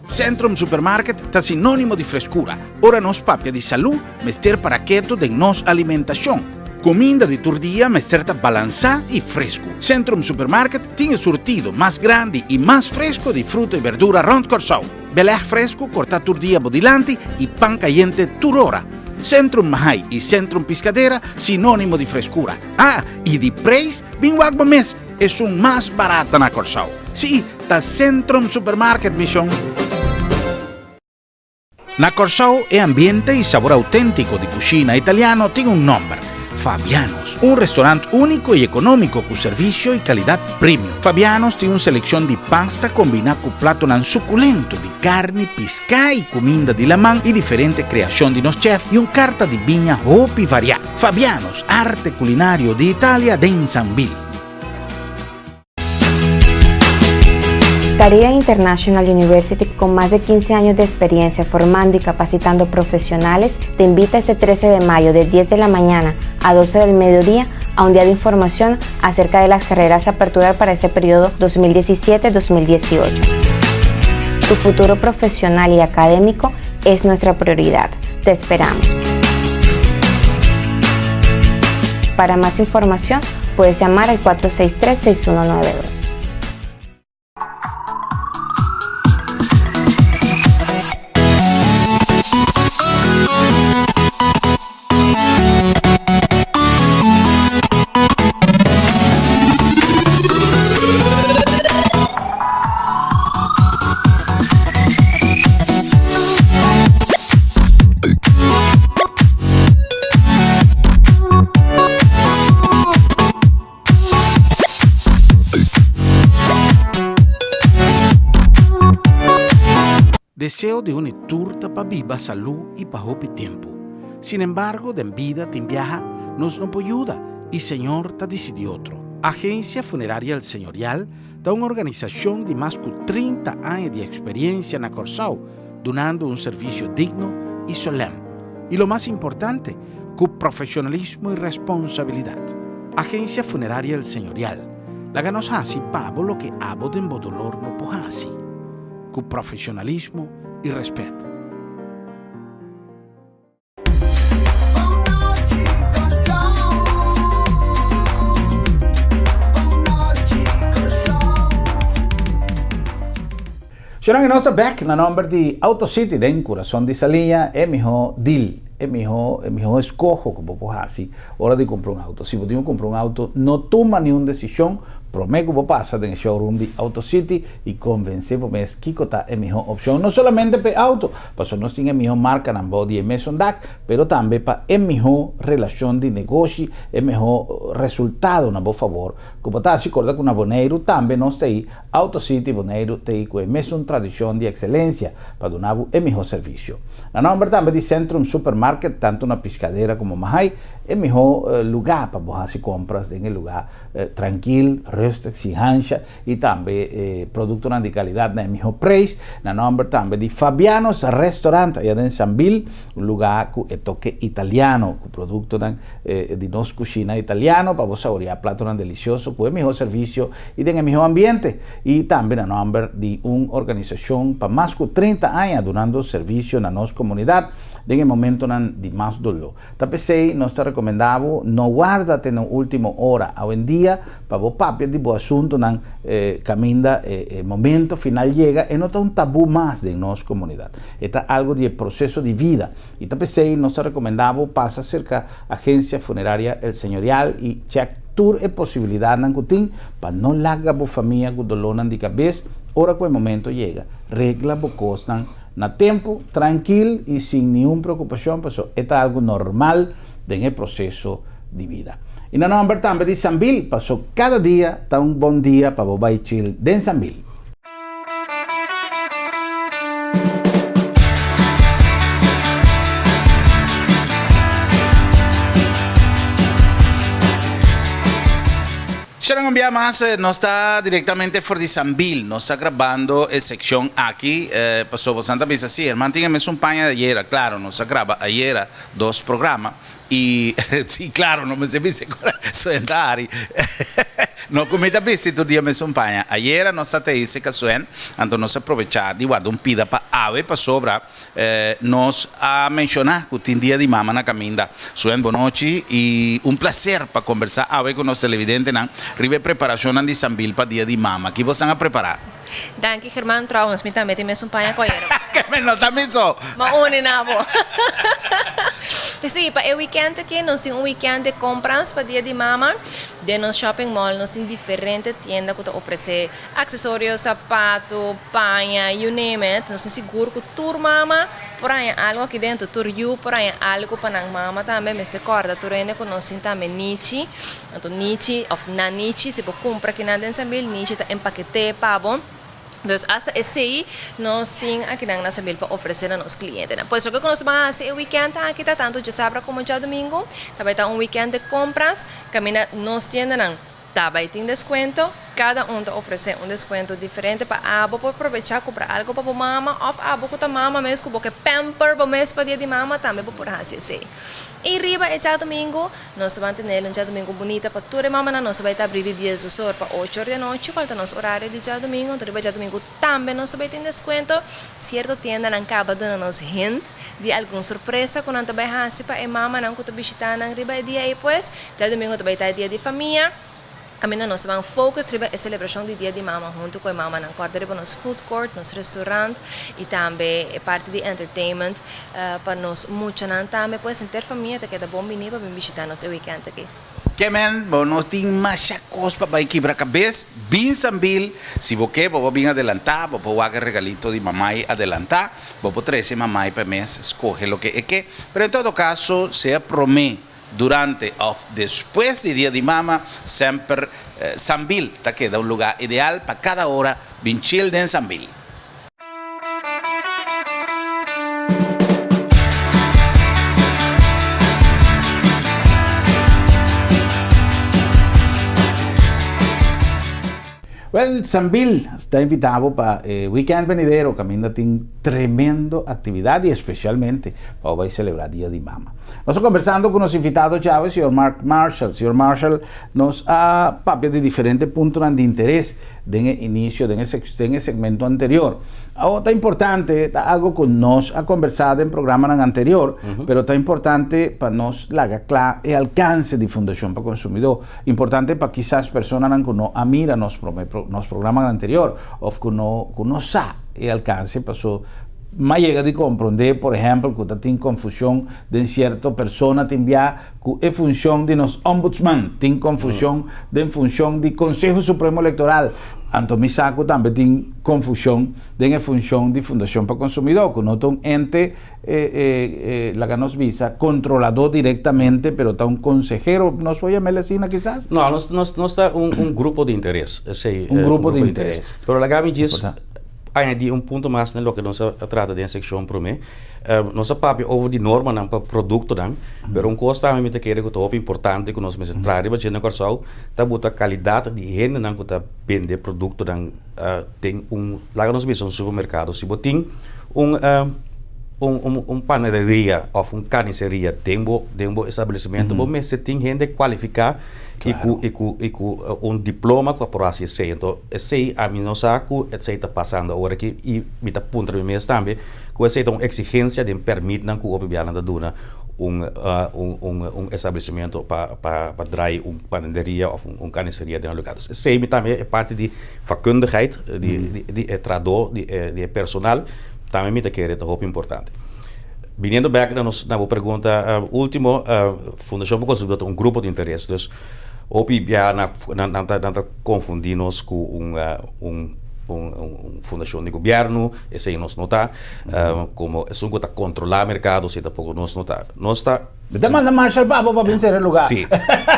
Centrum Supermarket ta sinónimo di freskura. Ora nos papia di salú, mester para ketu den nos alimentashon. Kuminda di tur dia mester ta balansá i fresku. Centrum Supermarket tin e surtido mas grandi i mas fresku di fruta i berdura rònt Kòrsou. Belèg fresku kortá tur dia bo dilanti i pan kayente tur ora. Centrum Mahai i Centrum Piscadera sinónimo di freskura. Ah, i di preis, bin wak bo mes, esun mas barata na Kòrsou. Sí, ta Centrum Supermarket, mi shon. Na Kòrsou e ambiente i sabor auténtiko di kushina italiano tin un nòmber, Fabiano's, un restorant úniko i ekonómiko ku servisio i kalidat premium. Fabiano's tin un selekshon di pasta kombiná ku platonan sukulento di karni, piská i kuminda di laman i diferente kreashon di nos chèf i un karta di biña hopi variá. Fabiano's, arte kulinario di Italia den Sambil. Caribe International University, con más de 15 años de experiencia formando y capacitando profesionales, te invita este 13 de mayo de 10 de la mañana a 12 del mediodía a un día de información acerca de las carreras a aperturar para este periodo 2017-2018. Tu futuro profesional y académico es nuestra prioridad. Te esperamos. Para más información, puedes llamar al 463-6192. Deseo di un i tur ta pa biba salú i pa hopi tempu. Sin embargo, den bida tin biaha nos no por yuda i Señor ta disidí otro. Agencia Funeraria El Señorial ta un organisashon di mas ku 30 aña di eksperiencia na Kòrsou, dunando un servisio digno i solèm. I lo mas importante, ku profeshonalismo i responsabilidat. Agencia Funeraria El Señorial, laga nos hasi pa bo loke abo den bo dolor no por hasi. Ku profeshonalismo i rèspèt. Shonang i nos ta bek na nomber di Auto City den Kurason di Saliña, e miho deal, e miho e miho eskoho ku bo por hasi ora di kumpra un auto. Si bo tin ku kumpra un auto, no tuma niun desishon promé ku bo pasa den e showroom di Auto City i konvensé bo mes kiko ta e mihó opshon, no solamente pa e auto, pasobra nos tin e mihó markanan bou di e mesun dak, pero tambe pa e mihó relashon di negoshi, e mihó resultado na bo fabor ku bo ta hasi. Korda ku na Boneiru tambe nos ta ei, Auto City Boneiru ta ei ku e mesun tradishon di ekselensia pa duna bo e mihó servisio. Na nòmber tambe di Centrum Supermarket, tantu na Piscadera komo Mahai, e mihó lugá pa bo hasi kompras den e lugá trankil, rustig, sin hansha. I tambe e produktonan di kalidat na e mihó preis. Na nòmber tambe di Fabiano's Restaurant aya den Sambil, un lugá ku e toke italiano, ku produktonan di nos kushina italiano pa bo saboreá platonan delisioso ku e mihó servisio i den e mihó ambiente. I tambe na nòmber di un organisashon pa mas ku 30 aña dunando servisio na nos komunidat den e momentonan di mas doló. Ta p'esei nos ta rekomendá bo no warda te na último ora awendia pa bo papia di bo asuntunan kaminda e momento final yega. E no ta un tabú mas den nos komunidat. E ta algu di e proseso di vida. I ta p'esei nos ta rekomendá bo pasa serka Agensia Funeraria El Señorial i chèk tur e posibilidatnan ku tin pa no laga bo famia ku dolónan di kabes ora ku e momento yega. Regla bo kosnan Na tempu, trankil i sin niun preokupashon paso e ta algu normal den e proseso di bida. I na nòmber tambe di Sambil paso kada dia ta un bon dia pa bo bai chil den Sambil. Sharon un bia mas nos ta directamente for di Sambil nos ta grabando e seccion aki pasobra bosan ta bisa si herman tin e mesun paña di ayera claro nos a graba ayera dos programa y si claro no mester bisa cu Suen ta hari no cu mi ta bisti tur dia mesun paña ayera nos ta te ese Suen anto nos a probecha di warda un pida pa awe pasobra Nos a menshoná ku tin Dia di Mama na kaminda. Suen bonochi i un plaser pa kombersá awe ku nos televidentenan riba e preparashonnan di Sambil pa Dia di Mama. Ki bosan a prepará? Danki German, trouwens mi tambe tin mesun paña ku ayera. Ke men no ta mi so. Ma uni na bo. Sí, pa e weekend aki nos tin un weekend di compras pa Dia di Mama. Den nos shopping mall nos tin diferente tienda ku ta ofresé Aksesorio, sapato, paña, you name it. Nos tin sigur ku tur mama por haña algu aki dentro, tur yu por haña algu pa nan mama tambe. Mester kòrda tur hende ku nos tin tambe nichi. Anto nichi òf nanichi, si bo kumpra kinan den Sambil, nichi ta empaket'é pa bo. Dus asta esei nos tin akinan na Sambil pa ofresé na nos klientenan. Pues loke ku nos ban hasi e wikènt aki ta tantu djasabra komo djadumingu, ta bai ta un wikènt di kompras kaminda nos tiendanan Ta bai tin descuento, cada un ta ofrece un descuento diferente pa abo por probecha cumpra algo pa bo mama of abo cu ta mama mes cu bo ke pamper bo mes pa dia di mama tambe bo por haci esey. Y riba e djadomingo nos ta ban tene un djadomingo bunita pa tur e mamanan, nos ta bai ta abri di diesdos or pa ocho or di anochi cual ta nos horario di djadomingo, anto riba djadomingo Tambe nos ta bai tin descuento. Cierto tiendanan caba duna nos hint di algun sorpresa cu nan ta bai haci pa e mamanan cu ta bishita nan riba e dia ey. Pues, djadomingo ta bai ta e dia di famia. Caminda nos ta ban focus riba e celebracion di dia di mama hunto cu e mamanan. Corda riba nos food court, nos restaurant y tambe e parti di entertainment pa nos muchanan tambe. Pues, henter famia ta keda bon bini pa bin bishita nos e weekend aki. Ke men, bo no tin masha kos pa bai kibra kabes, bin Sambil, si bo ke bo por bin adelantá, bo por wak e regalito di mamai adelantá, bo por trese mamai pa e mes skohe loke e ke, pero en todo kaso sea promé, durante òf despues di dia di mama, semper Sambil ta keda un lugá ideal pa kada ora bin chill den Sambil. Well, Sambil ta invitá bo pa e weekend venidero kaminda tin tremendo aktividat i espesialmente pa bo bai selebrá Dia di Mama. Nos ta kombersando ku nos invitado djawe, señor Mark Marshall. Señor Marshall, nos a papia di diferente puntonan di interes den e inisio, den e den e segmento anterior. Awor ta importante, ta algo ku nos a kombersá den programanan anterior, pero ta importante pa nos laga kla e alkanse di Fundashon pa Konsumidó. Importante pa kisas personanan ku no a mira nos prome nos programanan anterior òf ku no ku no sa e alkanse paso m'a yega di komprondé por ehèmpel ku ta tin konfushon den sierto persona tin bia ku e funshon di nos ombudsman tin konfushon den funshon di Konseho Supremo Elektoral anto mi sa ku tambe tin konfushon den e funshon di Fundashon pa Konsumidó ku no ta un ente e, laga nos bisa, kontroladó direktamente, pero ta un konsehero, nos por yam'el asina kisas? No, nos, nos, nos ta un, un grupo di interes. Esei, Un grupo di interes. Pero laga mi djis añadí un punto mas na loke nos a trata den sekshon promé. Nos a papia over di normanan pa produktonan, pero un kos tambe mi ta kere ku ta hopi importante ku nos mester traha riba dje na Kòrsou, ta buta kalidat di hendenan ku ta bende produktonan den un, laga nos bisa un supermerkado. Si bo tin un un un panaderia of un carniceria den bo den bo establecimento bo mester tin hende cualifica y cu y cu y cu un diploma cu a por haci esey enton esey ami no sa cu esey ta pasando awor aki y mi ta puntra mi mes tambe cu esey ta un exigencia den permitnan cu hopi biaha nan ta duna un un un establecimento pa pa draai un panaderia of un carniceria den un lugar esey mi tambe e parti di vakkundigheid di di e trahador di e di e personal Tambe mi ta kere ta hopi importante. Biniendo bek na nos na bo pregunta ultimo, Fundashon pa Konsumidor ta un grupo di interes, dus hopi bia nan nan ta nan ta konfundi nos ku un un un fundashon di gobièrnu, esei nos no ta, komo esun ku ta kontrolá merkado, esei tampoko nos no ta. Nos ta. Bo ta manda Marshall pa bo pa bin sera lugar. Sí,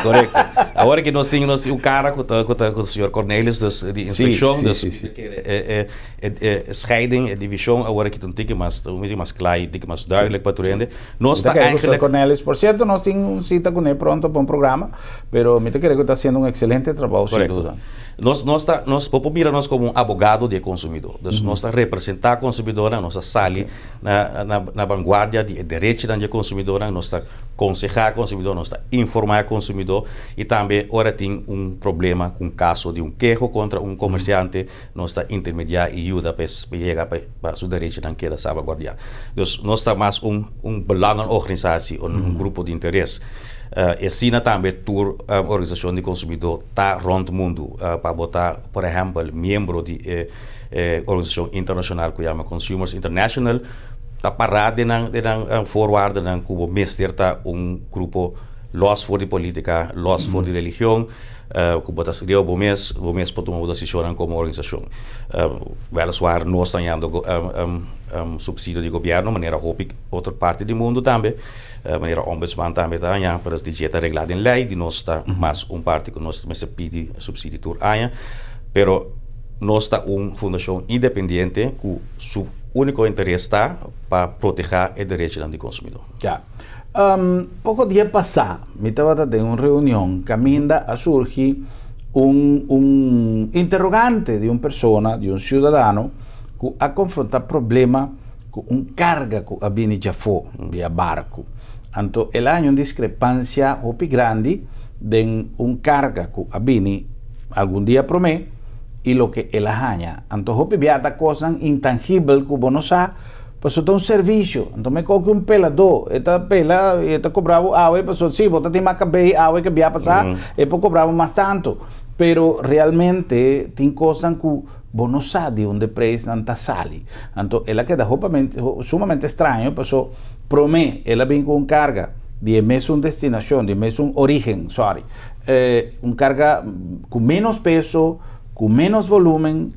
korekto. Awor ki nos tin nos tin un kara ku ta ku ta ku señor Cornelis dus di inspekshon, dus mi ta kere e e e e scheiding, e divishon awor aki ta un tiki mas un tiki mas kla i un tiki mas duidelijk pa tur hende. Nos Mi ta ta kere ku señor eigenlijk. Cornelis, por sierto nos tin un sita kuné pronto pa un programa, pero mi ta kere ku ta hasiendo un ekselente trabou sin Korekto. duda. Nos nos ta nos bo por mira nos komo un abogado di e konsumidó. Dus nos ta representá konsumidónan, nos ta sali Na na vanguardia di e derechinan di e konsumidónan, nos ta konsehá e konsumidó, nos ta informá e konsumidó i tambe ora tin un problema ku un kaso di un keho kontra un komersiante, nos ta intermediá i yuda pa e yega pa su derechinan keda salvaguardiá. Dus nos ta mas un un belangenorganisatie, un grupo di interes. I asina tambe tur organisashon di konsumidó ta rònt mundu pa bo ta por ehèmpel miembro di e E organisashon internashonal ku yama Consumers International ta pará den nan den nan voorwaardennan ku bo mester ta un grupo lòs for di polítika, lòs for di religion, ku bo ta riba bo mes, bo mes por tuma bo desishonnan komo organisashon. Wèliswaar nos ta hañando supsidio di gobièrnu manera hopi otro parti di mundu tambe, manera Ombudsman tambe ta haña, pero di dje ta reglá den lei, di nos ta mas un parti ku nos mester pidi supsidio tur aña, pero. Nos ta un fundashon independiente ku su úniko interes ta pa protehá e derechinan di konsumidó. Ya. Poko dia pasá mi tabata den un reunion kaminda a surgi un un interrogante di un persona, di un siudadano ku a konfrontá problema ku un karga ku a bini djafó via barku. Anto el a haña un diskrepansia hopi grandi den un karga ku a bini algun dia promé i loke el a haña. Anto hopi bia ta kosnan intangibel ku bo no sa, pasobra ta un servisio. Anto mi koke un peladó, e ta pela i e ta kobra bo awe, pasobra si bo ta tin mas kabei awe ke bia pasá, e por kobra bo mas tantu. Pero realmente tin kosnan ku bo no sa di unda e preisnan ta sali. Anto el a keda hopamente, sumamente straño, pasobra promé el a bin ku un karga di e mesun destinashon, di e mesun origen, sorry, un karga ku ménos peso, ku ménos volúmen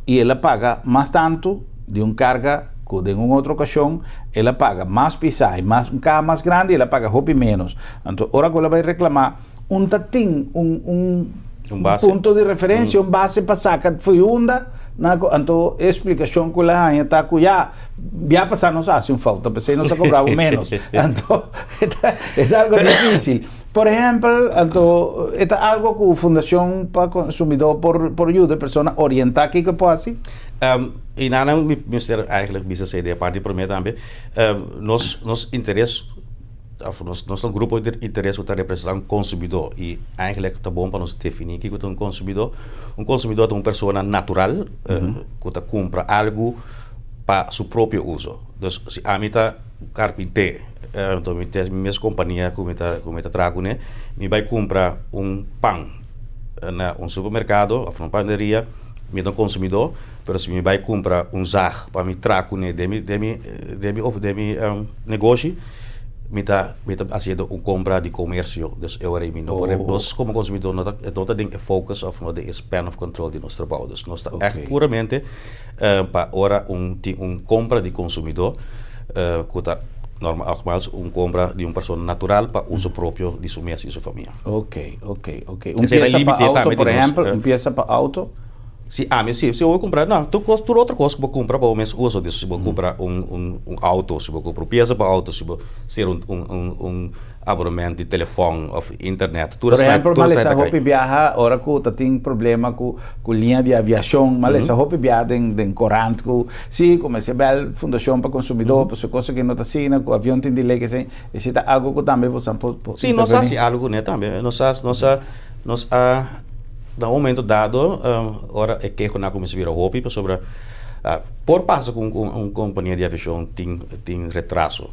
i el a paga mas tantu di un karga ku den un otro okashon el a paga mas pisá i mas un kaha mas grandi el a paga hopi ménos. Anto ora ku el a bai reklamá un ta tin un un Un base. punto di referensia, un base pa saka fo'i unda nan a anto e splikashon ku el a haña ta ku ya bia pasá nos a hasi un fouta p'esei nos a kobra bo ménos. Anto e ta algo difísil. Por ehèmpel, anto, ta algu ku Fundashon pa Konsumidó por yuda persona orientá kiko por hasi? I nada, mi mester eigenlijk bisa esei di parti promé tambe. Nos interes, òf nos ta un grupo di interes ku ta representá un konsumidó i eigenlijk ta bon pa nos definí kiko ta un konsumidó. Un konsumidó ta un persona natural ku ta kumpra algu pa su propio uso. Dus si ami ta karpinté, anto mi tin mi mes kompania ku mi ta traha kuné, mi bai kumpra un pan na un supermerkado òf na un panaderia, mi ta un konsumidó, pero si mi bai kumpra un zag pa mi traha kuné den mi òf den mi negoshi, mi ta hasiendo un kompra di komersio. Dus e ora ei mi no por, nos komo konsumidó no ta den e focus òf no den e span of control di nos trabou. Dus nos ta ègt puramente pa ora un tin un kompra di konsumidó ku ta nogmaals un kompra di un persona natural pa uso propio di su mes i su famia. Ok. Un piesa pa outo, por ehèmpel, un piesa pa outo? Si, ami si, si bo kumpra, no, tur kos, tur otro kos ku bo kumpra pa bo mes uso, dus si bo kumpra un outo, si bo kumpra un piesa pa outo, si bo sera un abonament di telefòn òf internet, tur Por ehèmpel, m'a lesa hopi biaha ora ku ta tin problema ku liña di aviashon, m'a lesa hopi biaha den korant ku si ku mester bèl Fundashon pa Konsumidó, pasobra kos aki no ta asina, ku avion tin delay, kese, esei ta algu ku tambe boso por intervení? Si, nos a hasi algu kuné tambe, nos a na un momento dado, ora e kehonan a kuminsá bira hopi pasobra por pasa ku un kompania di aviashon tin retraso.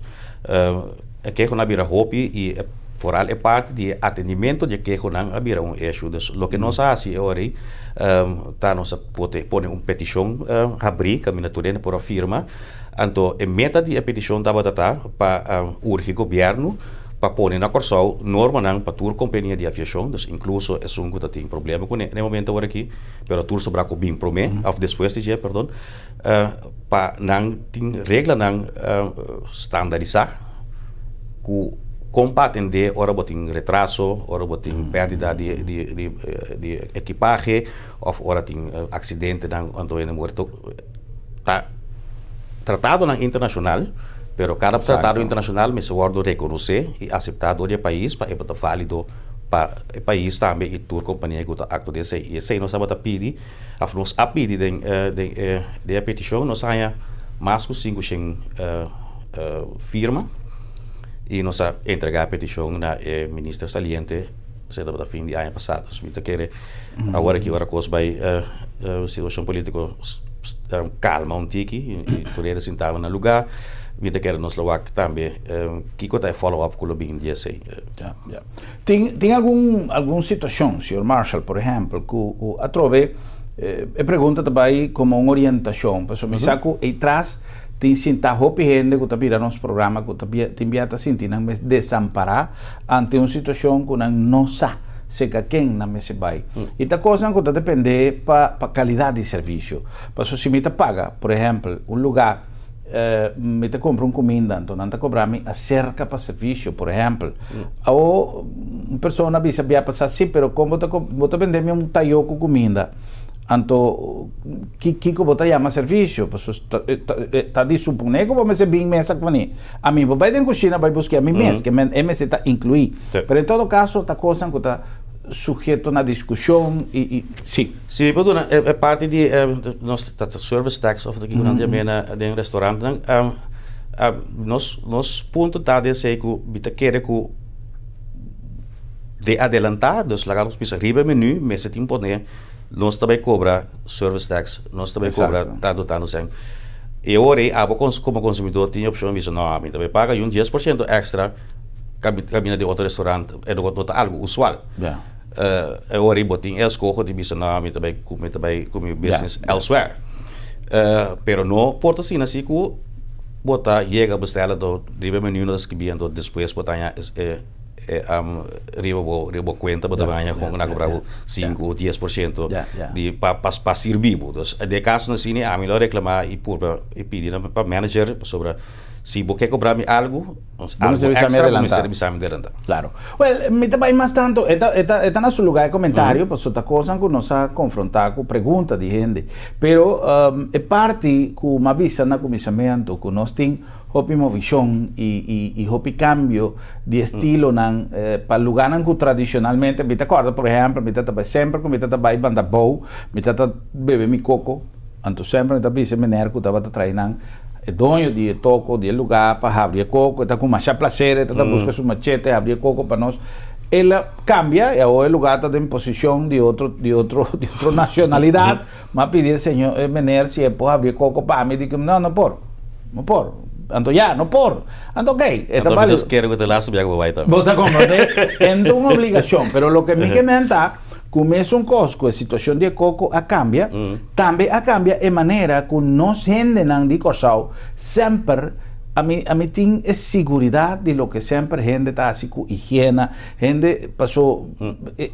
E kehonan a bira hopi i foral e parti di e atendimento di e kehonan a bira un issue. Dus loke nos a hasi e ora ei ta nos a pone un petishon habrí kaminda tur hende por a firma. Anto e meta di e petishon tabata ta pa urgi gobièrnu pa pone na Kòrsou normanan pa tur kompania di aviashon, dus inkluso esun ku ta tin problema kuné na e momento awor aki, pero tur sobrá ku bin promé òf despues di dje, perdon, pa nan tin reglanan standarisá ku kon pa atendé ora bo tin retraso, ora bo tin pèrdida di ekipahe òf ora tin aksidentenan anto hende muri. Ta tratadonan internashonal, pero kada tratado internashonal mester wòrdu rekonosé i aseptá dor di e pais pa e por ta válido pa e pais tambe i tur kompania ku ta aktua den esei. I esei nos tabata pidi, òf nos a pidi den e petishon, nos a haña mas ku 500 firma i nos a entregá e petishon na e minister saliente, esei tabata fin di aña pasá. Dus mi ta kere awor aki ora kos bai situashon polítiko kalma un tiki i tur hende sintaba na lugá, mi ta kere nos lo wak tambe kiko ta e follow up ku lo bin di esei. Ya, ya. Tin algun situashon, señor Marshall, por ehèmpel, ku atrobe e pregunta ta bai komo un orientashon, pasobra mi sa ku ei tras tin sinta hopi hende ku ta bira nos programa ku ta tin bia ta sinti nan mes desampará ante un situashon ku nan no sa serka ken nan mester bai. I ta kosnan ku ta dependé pa kalidat di servisio. Pasobra si mi ta paga, por ehèmpel, un lugá mi ta kumpra un kuminda, anto nan ta kobra mi aserka pa servisio, por ehèmpel. Awo un persona bisa bia pasá, sí, pero kon bo ta bo ta bende mi un tayó ku kuminda? Anto kiko bo ta yama servisio? Pasobra ta di suponé ku bo mester bin mesa kuné. Ami bo bai den kushina bai buska ami mes, ke e mester ta inkluí. Pero en todo kaso ta kosnan ku ta suheto na diskushon i sí. Sí, bo duna e parti di nos ta service tax òf kiko nan ta yam'é na den restaurantnan. Nos punto ta di esei ku mi ta kere ku de adelantá, dus laga nos bisa riba e menú mester tin pone nos ta bai kobra service tax, nos ta bai kobra tantu tantu sèn. E ora ei abo komo konsumidó tin e opshon di bisa no, mi ta bai paga un 10% èkstra kaminda den otro restaurant, e no ta algu usual. E ora ei bo tin e eskoho di bisa no, mi ta bai mi ta bai ku mi business elsewhere. Pero no por ta asina si ku bo ta yega bestèl anto riba e menu no ta skibí anto despues bo ta haña e riba bo kuenta bo ta bai haña kon nan a kobra bo 5 o 10% di pa sirbi bo. Dus den e kasonan asina ami lo reklamá i purba i pidi pa manager pasobra. Si bo ke kobra mi algu, algu extra, bo mester bisa mi adelantá. Claro. Well, mi ta bai mas tanto, e ta, e ta, e ta na su lugar e comentario, pasobra ta cosnan cu nos a confronta cu pregunta di hende. Pero e parti cu m'a bisa na cuminsamentu, cu nos tin hopi movishon i, i, i hopi cambio di estilonan pa lugarnan cu tradicionalmente, mi ta corda por ehempel, mi ta ta bai semper cu mi ta ta bai Bandabou, mi ta ta bebe mi coco, Anto semper mi ta bisa e meneer ku tabata trae nan, e doño di e toko, di e lugá pa habri e koko, e ta ku masha plaser, e ta ta buska su machete, habri e koko pa nos. El a kambia i awor e lugá ta den posishon di otro, di otro, di otro nashonalidat. Mi a pidi e señor, e meneer si e por habri e koko pa mi, di ku no, no por, no por. Anto ya, no por. Anto okey, e ta Anto mi ta kere ku ta e lastu biaha ku bo bai tambe. Bo ta komprondé? Enta un obligashon, pero loke mi ke menta. Ku mesun kos ku e situashon di e koko a kambia, tambe a kambia e manera ku nos hendenan di Kòrsou semper a mi a mi tin e siguridat di loke semper hende ta hasi ku higiena, hende paso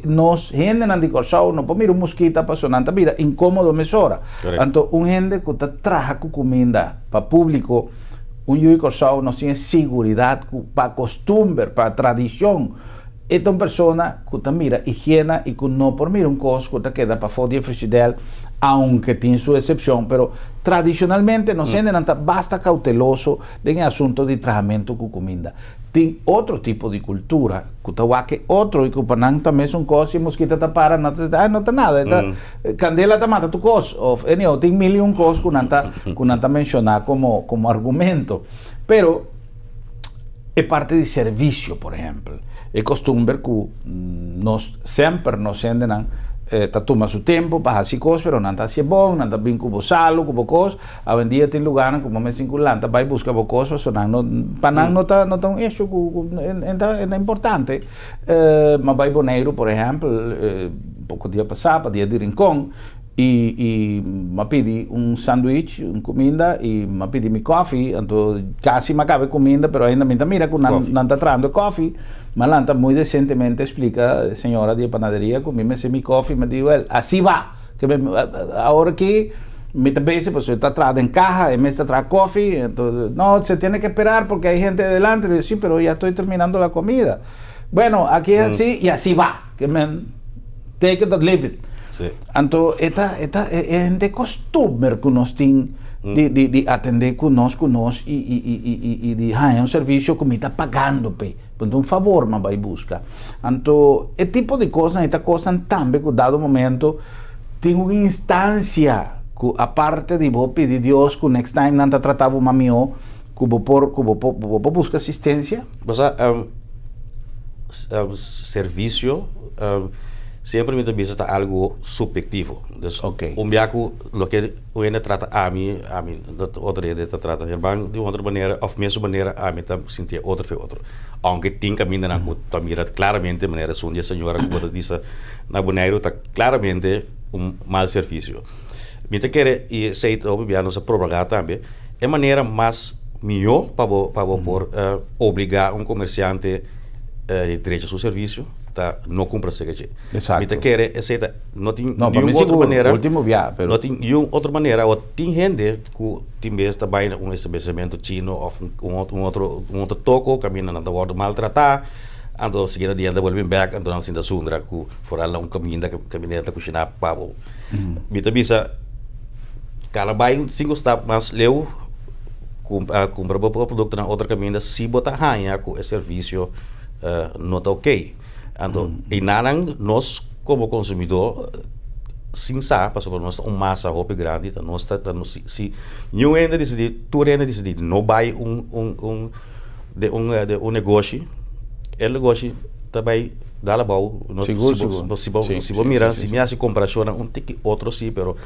nos hendenan di Kòrsou no por mira un muskita paso nan ta bira inkomodo mesora. Anto un hende ku ta traha ku kuminda pa públiko, un yu di Kòrsou nos tin e siguridat ku pa kostumber, pa tradishon, E ta un persona ku ta mira higiena i ku no por mira un kos ku ta keda pafó di e frishidèl, aunke tin su esepshon, pero tradishonalmente nos hendenan ta basta kauteloso den e asunto di trahamentu ku kuminda. Tin otro tipo di kultura ku ta wak e otro i ku pa nan ta mesun kos, si e muskita ta para nan ta ay no ta nada, e ta kandela ta mata tur kos òf anyhow tin mil i un kos ku nan ta ku nan ta menshoná komo komo argumento. Pero. E parti di servisio, por ehèmpel, e kostumber ku nos semper nos hendenan ta tuma su tempu pa hasi kos, pero nan ta hasié bon, nan ta bin ku bo salu, ku bo kos. Awendia tin lugarnan ku bo mester ku lanta bai buska bo kos pasobra nan no, pa nan no ta no ta un issue ku ku e ta e ta importante. Mi a bai Boneiru, por ehèmpel, poko dia pasá, pa dia di Rincon, I i m'a pidi un sandwich, un kuminda, i m'a pidi mi kòfi, anto kasi m'a kaba e kuminda, pero ainda mi ta mira ku nan nan ta trahando e kòfi. M'a lanta muy desentemente splika e señora di e panaderia ku mi mester mi kòfi, m'a di, wèl, asi ba! Ke mi awor aki mi ta bezi pasobra e ta traha den kaha, e mes ta traha kòfi, anto, no, se tiene que esperar porque hay gente adelante, le digo, si, pero ya estoy terminando la comida. Bueno, aki es asi i asi ba! Ke men take it or leave it. Sí. Anto e ta e ta e hende kostumber ku nos tin di di di atendé ku nos ku nos i i i i i i di haña un servisio ku mi ta pagando p'e. Punto un fabor mi a bai buska. Anto e tipo di kosnan e ta kosnan tambe ku dado momento tin un instansia ku aparte di bo pidi Dios ku next time nan ta trata bo mas mihó ku bo por ku bo por bo por buska asistensia. Bo sa Servisio semper mi ta bisa ta algu supektivo. Dus un bia ku loke un hende trata ami, ami otro hende ta trata herman di un otro manera òf mesun manera ami ta sinti e otro fe otro. Ounke tin kamindanan ku ta mira klaramente manera esun di e señora ku bo ta bisa na Boneiru ta klaramente un mal servisio. Mi ta kere i esei ta hopi bia nos a propagá tambe e manera mas mihó pa bo pa bo por obligá un komersiante drecha su servisio ta no kumpra serka dje. Exacto. Mi ta kere esei ta no tin No, pa niun mi otro sigur, manera último bia, pero no tin niun otro manera o tin hende ku tin bes ta bai na un establesimentu chino òf un un otro un otro toko kaminda nan ta wòrdu maltratá anto siguiente dia nan ta bolbe bèk anto nan sinta zundra ku foral na un kaminda kaminda nan ta kushiná pa bo. Mi ta bisa kada bai un sinku stap mas leu kumpra bo produkto na otro kaminda si bo ta haña ku e servisio no ta okey. Anto einanan nos komo konsumidó sin sa pasobra nos ta un masa hopi grandi ta nos ta si si niun hende disidí tur hende disidí no bai un un un de un de un negoshi e negoshi ta bai dal abou no Sigur, si bo sigur. si bo Sí, si bo sí, mira sí, si sí, mi sí. hasi komparashonnan un tiki otro si pero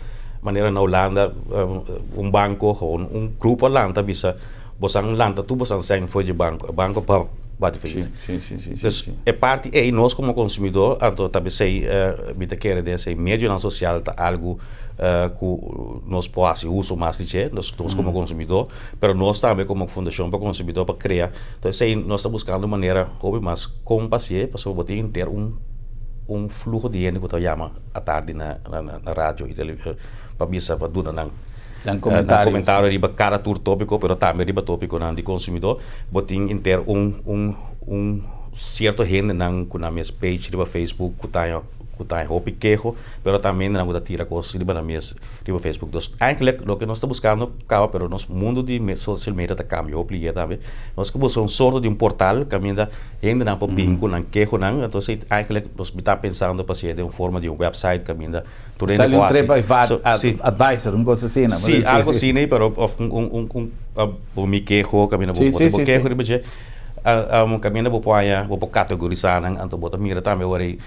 manera na Hulanda un banko gewoon un grupo a lanta bisa bosan lanta tur bosan sèn for dje banko e banko pa bati Sí, failliet. sí, sí, sí, sí, Dus sí. e parti ei nos komo konsumidó anto ta bisei mi ta kere den esei medionan sosial ta algu ku nos por hasi uso mas di dje nos nos komo konsumidó Pero nos tambe komo Fundashon pa Konsumidó pa krea, ta esei nos ta buskando un manera hopi mas kon pa hasié, pasobra bo tin henter un un fluho di hende ku ta yama atardi na na radio i pa bisa pa duna nan. Dan komentario. Komentario riba kada tur tópiko, pero tambe riba tópikonan di konsumidó. Bo tin inter un sierto hendenan ku nan mes page riba Facebook ku ta hopi keho, pero tambe hendenan ku ta tira kos riba nan mes riba Facebook. Dus eigenlijk loke nos ta buskando kaba, pero nos mundu di social media ta kambia hopi lihe tambe. Nos ke buska un sorto di un portal kaminda hendenan por bin ku nan kehonan. Entonces eigenlijk nos ta pensando pa hasié den un forma di un website kaminda tur hende Sali un por trip hasi. So, advisor, un kos asina, no? Sí, algo asina, pero of un mi keho, kaminda bo bo keho riba dje, kaminda bo por haña, bo por kategorisá nan, anto bo ta mira tambe ora ei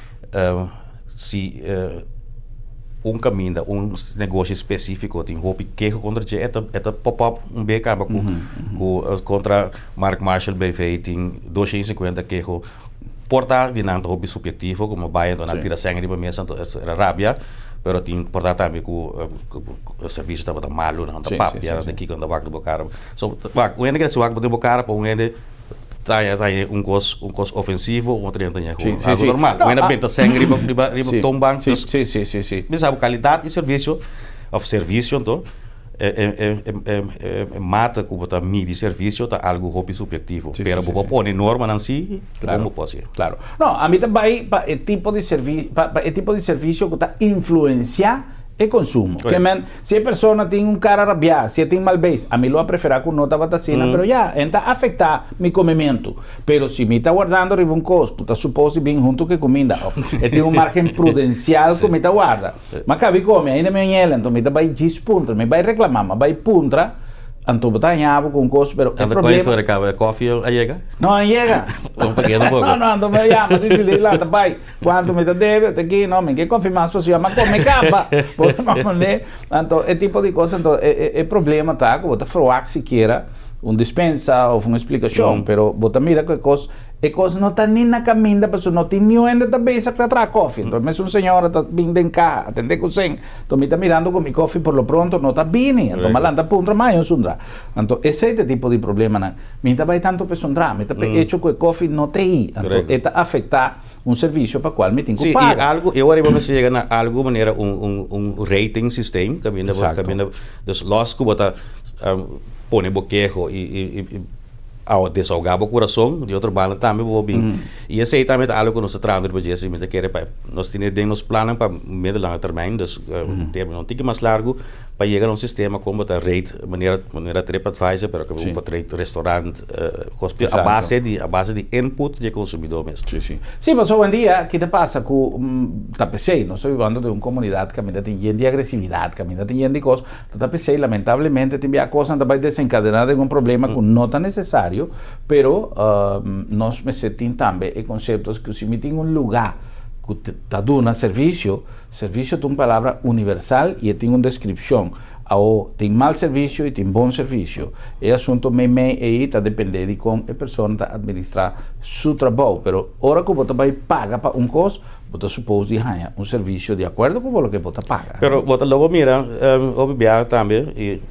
si un kaminda, un negoshi spesífiko tin hopi keho kontra dje, e ta pop up un be kaba ku kontra Mark Marshall BV tin 250 keho. Por ta di nan ta hopi subjetivo, komo bai anto nan tira sèn riba mesa, anto era rabia, pero tin por ta tambe ku servisio tabata malu, nan ta papia, nan ta kiko, nan ta wak den bo kara. So, wak, un hende ke ta wak den bo kara pa un hende ta haña un kos ofensivo, un otro hende ta haña algu normal. Un hende a benta sèn riba toonbank. Dus, Sí, sí, sí, sí. mi sa kalidat di servisio, òf servisio anto, e mate ku bo ta midi servisio ta algu hopi subjetivo. Pero bo por pone normanan sí, kon bo por hasi. Claro. No, ami ta bai pa e tipo di pa e tipo di servisio ku ta influensiá e konsumo. Ke men, si e persona tin un kara rabiá, si e tin mal beis, ami lo a preferá ku no tabata asina, pero ya, e ta afektá mi komementu. Pero si mi ta wardando riba un kos ku ta supos di bin huntu ku e kuminda, òf e tin un margen prudensial ku mi ta warda, m'a kabi kome, ainda mi a ñela, anto mi ta bai djis puntra, mi bai reklamá, m'a bai puntra, anto bo ta haña bo ku un kos, pero e Anto problema. kua historia kaba? E koffie a yega? No, a yega. Un paketo poko. No, no, anto mi a yama, disidí lanta bai. Kuantu mi ta debe, ta aki, no, mi ke koffie mas pasobra m'a kome kaba. Bo ta komprendé? Anto e tipo di kos, anto e problema ta ku bo ta ferwagt sikiera un dispensa òf un esplikashon, pero bo ta mira ku e kos no ta ni na kaminda pasobra no tin niun hende ta bezig ta traha koffie. Entonces mesun señora ta bin den kaha atendé ku sen. Entonces mi ta mirando ku mi koffie por lo pronto no ta bini. Entonces m'a lanta puntra mas un sundra. Anto esei ta e tipo di problemanan. Mi ta bai tantu pa e sundra, mi ta pa e echo ku e koffie no ta ei. Anto e ta afektá un servisio pa kual mi tin ku Sí, i paga. Algu, e ora ei bo mester yega na algu manera un rating system kaminda bo kaminda, dus los ku bo ta pone bo keho i a desahogá bo kurason, di otro banda tambe bo por bin. I esei tambe ta algu ku nos ta trahando riba dje, si mi ta kere pa nos tene den nos plannan pa medio lange termijn, dus termino un tiki mas largu, pa yega na un sistema kon bo ta rate manera TripAdvisor, pero ku bo por rate restaurant, kos a base di input di e konsumidó mes. Sí. Sí, pasobra hoendia ki ta pasa ku ta p'esei nos ta bibando den un komunidat kaminda tin yen di agresividat, kaminda tin yen di kos. Ta p'esei lamentablemente tin bia kosnan ta bai desenkadená den un problema ku no ta nesesario, pero nos mester tin tambe e konsepto ku si mi tin un lugá ku ta duna servisio, servisio ta un palabra universal i e tin un deskripshon. Awo tin mal servisio i tin bon servisio. E asunto meimei ei ta dependé di kon e persona ta administrá su trabou, pero ora ku bo ta bai paga pa un kos, bo ta supos di haña un servisio di akuerdo ku bo loke bo ta paga. Pero bo ta lobo mira hopi bia tambe i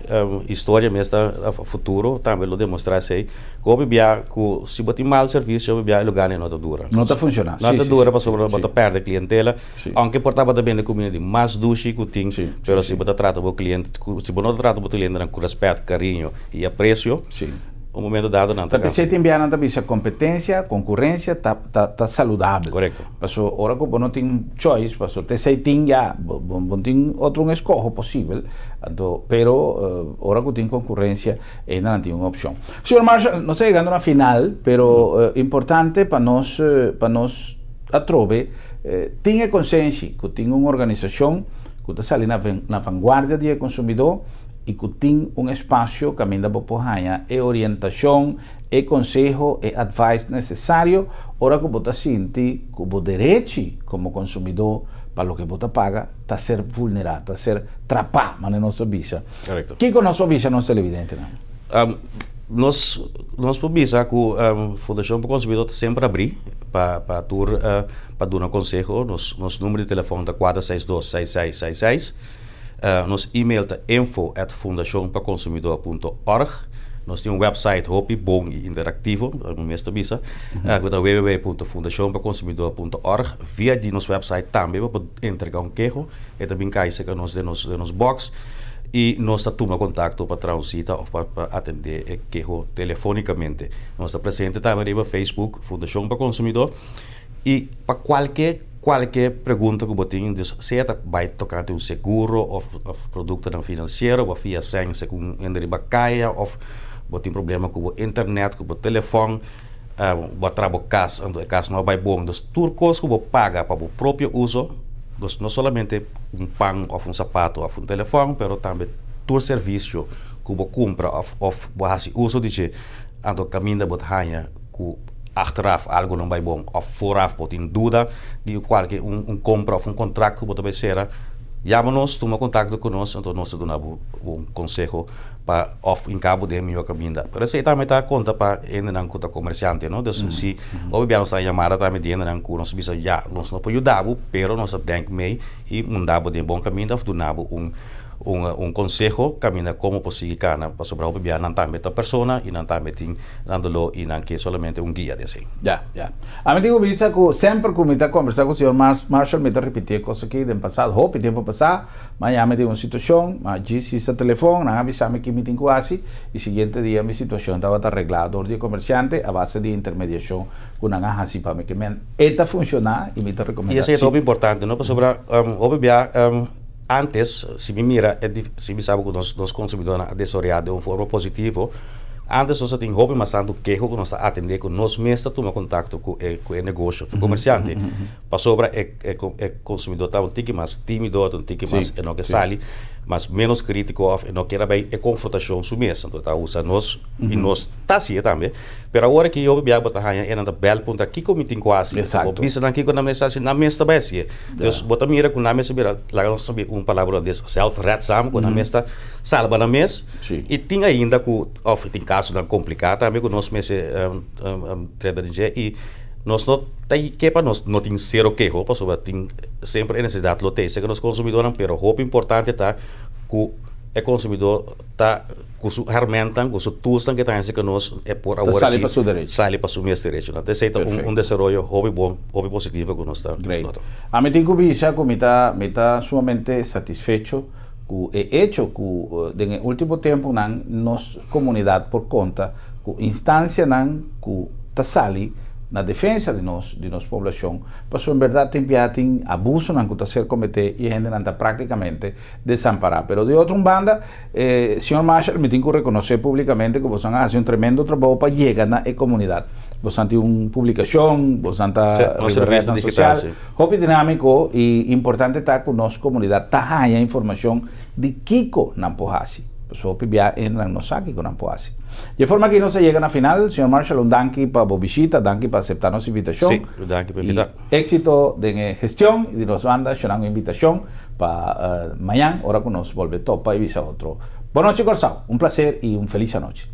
historia mes ta futuro tambe lo demostrá esei ku hopi bia ku si bo tin mal servisio hopi bia e lugar no ta dura. No ta funshoná. No ta dura pasobra bo ta pèrdè klientela aunke por tabata bende kumida di mas dushi ku tin pero si bo ta trata bo kliente si bo no ta trata bo klientenan ku rèspèt, kariño i apresio un momento dado nan ta Ta p'esei tin bia nan ta bisa kompetensia, konkurensia ta saludabel. Paso ora ku bo no tin choice, paso t'esei tin ya, bo no tin otro un eskoho posibel, anto pero ora ku tin konkurensia einan nan tin un opshon. Señor Marshall, nos ta yegando na final, pero importante pa nos atrobe tin e konsenshi ku tin un organisashon ku ta sali na vanguardia di e konsumidó i ku tin un espasio kaminda bo por haña e orientashon, e konseho, e advice nesesario ora ku bo ta sinti ku bo derechi komo konsumidó pa loke bo ta paga ta ser vulnerá, ta ser trapá, manera nos ta bisa. Kiko nos por bisa nos televidentenan? Nos por bisa ku Fundashon pa Konsumidó ta semper abrí pa tur pa duna konseho. Nos number di telefòn ta 462 6666. Nos email ta info@fundashonpaconsumidor.org. Nos tin un website hopi bon i interaktivo, mi mes ta bisa, ku ta www.fundashonpaconsumidor.org. Via di nos website tambe bo por entregá un keho, e ta bin kai serka nos den nos box. I nos ta tuma kontakto pa traha un sita òf pa pa atendé e keho telefónikamente. Nos ta presente tambe riba Facebook, Fundashon pa Konsumidó, i pa kualke kualke pregunta ku bo tin, dus sea ta bai tokante un seguro òf òf produktonan finansiero, bo a fia sèn segun hende riba kaya òf bo tin problema ku bo internet, ku bo telefòn, bo a traha bo kas anto e kas no a bai bon. Dus tur kos ku bo paga pa bo propio uso, dus no solamente un pan òf un sapato òf un telefòn, pero tambe tur servisio ku bo kumpra òf òf bo hasi uso di dje, anto kaminda bo ta haña ku achteraf algu no bai bon òf vooraf bo tin duda di kualke un un kompra òf un kontrakt ku bo ta bai sera, yama nos, tuma kontakto ku nos, anto nos ta duna bo un konseho pa òf hinka bo den mihó kaminda. Pero esei tambe ta konta pa hendenan ku ta komersiante, no? Dus si hopi bia nos ta yamada tambe di hendenan ku nos bisa ya nos no por yuda bo, pero nos ta denk mei i munda bo den bon kaminda òf duna bo un un un konseho kaminda komo por sigui kana, pasobra hopi bia nan tambe ta persona i nan tambe tin nan doló i nan ke solamente un guia den esei. Ya, ya. Ami tin ku bisa ku semper ku mi ta kombersá ku señor Marshall mi ta ripití e kos aki den pasado, hopi tempu pasá. Maña mi tin un situashon, ma djis hisa telefon, nan a bisa mi ki mi tin ku hasi i siguiente dia mi situashon tabata reglá dor di e komersiante a base di intermediashon ku nan a hasi pa mi. Ke men e ta funshoná i mi ta I rekomendá. esei ta Si. hopi importante, no? Pasobra hopi bia antes, si mi mira e dif, si mi sa ku nos nos konsumidónan a desaroyá den un forma positivo, antes nos a tin hopi mas tantu keho ku nos ta atendé ku nos mes ta tuma kontakto ku e ku e negosio òf e komersiante. Pasobra e e konsumidó ta un tiki mas tímido, ta un tiki mas e no ke sali, mas ménos krítiko òf e no kier a bai e konfrontashon su mes. Anto e ta usa nos i nos ta hasié tambe. Pero awor aki hopi bia bo ta haña e nan ta bèl puntra kiko mi tin ku hasi. Bo bisa nan kiko nan mester hasi, nan mes ta bai hasié. Dus bo ta mira ku nan mes a bira, laga nos sabí un palabra hulandes, zelfredzaam, ku nan mes ta salba nan mes. I tin ainda ku òf tin kasonan kompliká tambe ku nos mester trata di dje i Nos no ta ke pa nos no tin sero keho pasobra tin semper e nesesidat lo tei serka nos konsumidónan pero hopi importante ta ku e konsumidó ta ku su hermentan ku su toolsnan ke ta haña serka nos e por awor sali pa su derecho. Sali pa su mes derechonan. Ta esei ta un desaroyo hopi bon hopi positivo ku nos ta Great. nota. Ami tin ku bisa ku mi ta mi ta sumamente satisfecho ku e echo ku den e ultimo tempunan nos komunidat por konta ku instansianan ku ta sali na defensa di nos di nos poblashon, pasobra en bèrdat tin bia tin abusonan ku ta ser kometé i e hendenan ta práktikamente desampará. Pero di otro un banda, señor Marshall, mi tin ku rekonosé públikamente ku bosan a hasi un tremendo trabou pa yega na e komunidat. Bosan tin un publikashon, bosan ta riba rednan sosial, hopi dinámiko i importante ta ku nos komunidat ta haña informashon di kiko nan por hasi. Pasobra hopi bia hendenan no sa kiko nan por hasi. Di e forma aki nos a yega na final. Señor Marshall, un danki pa bo bishita, danki pa aseptá nos invitashon. Sí, danki pa invitá. I éksito den e gestion. I di nos banda, shonnan un invitashon pa mañan ora ku nos bolbe topa i bisa otro. Bon nochi Kòrsou, un plaser i un felis anochi.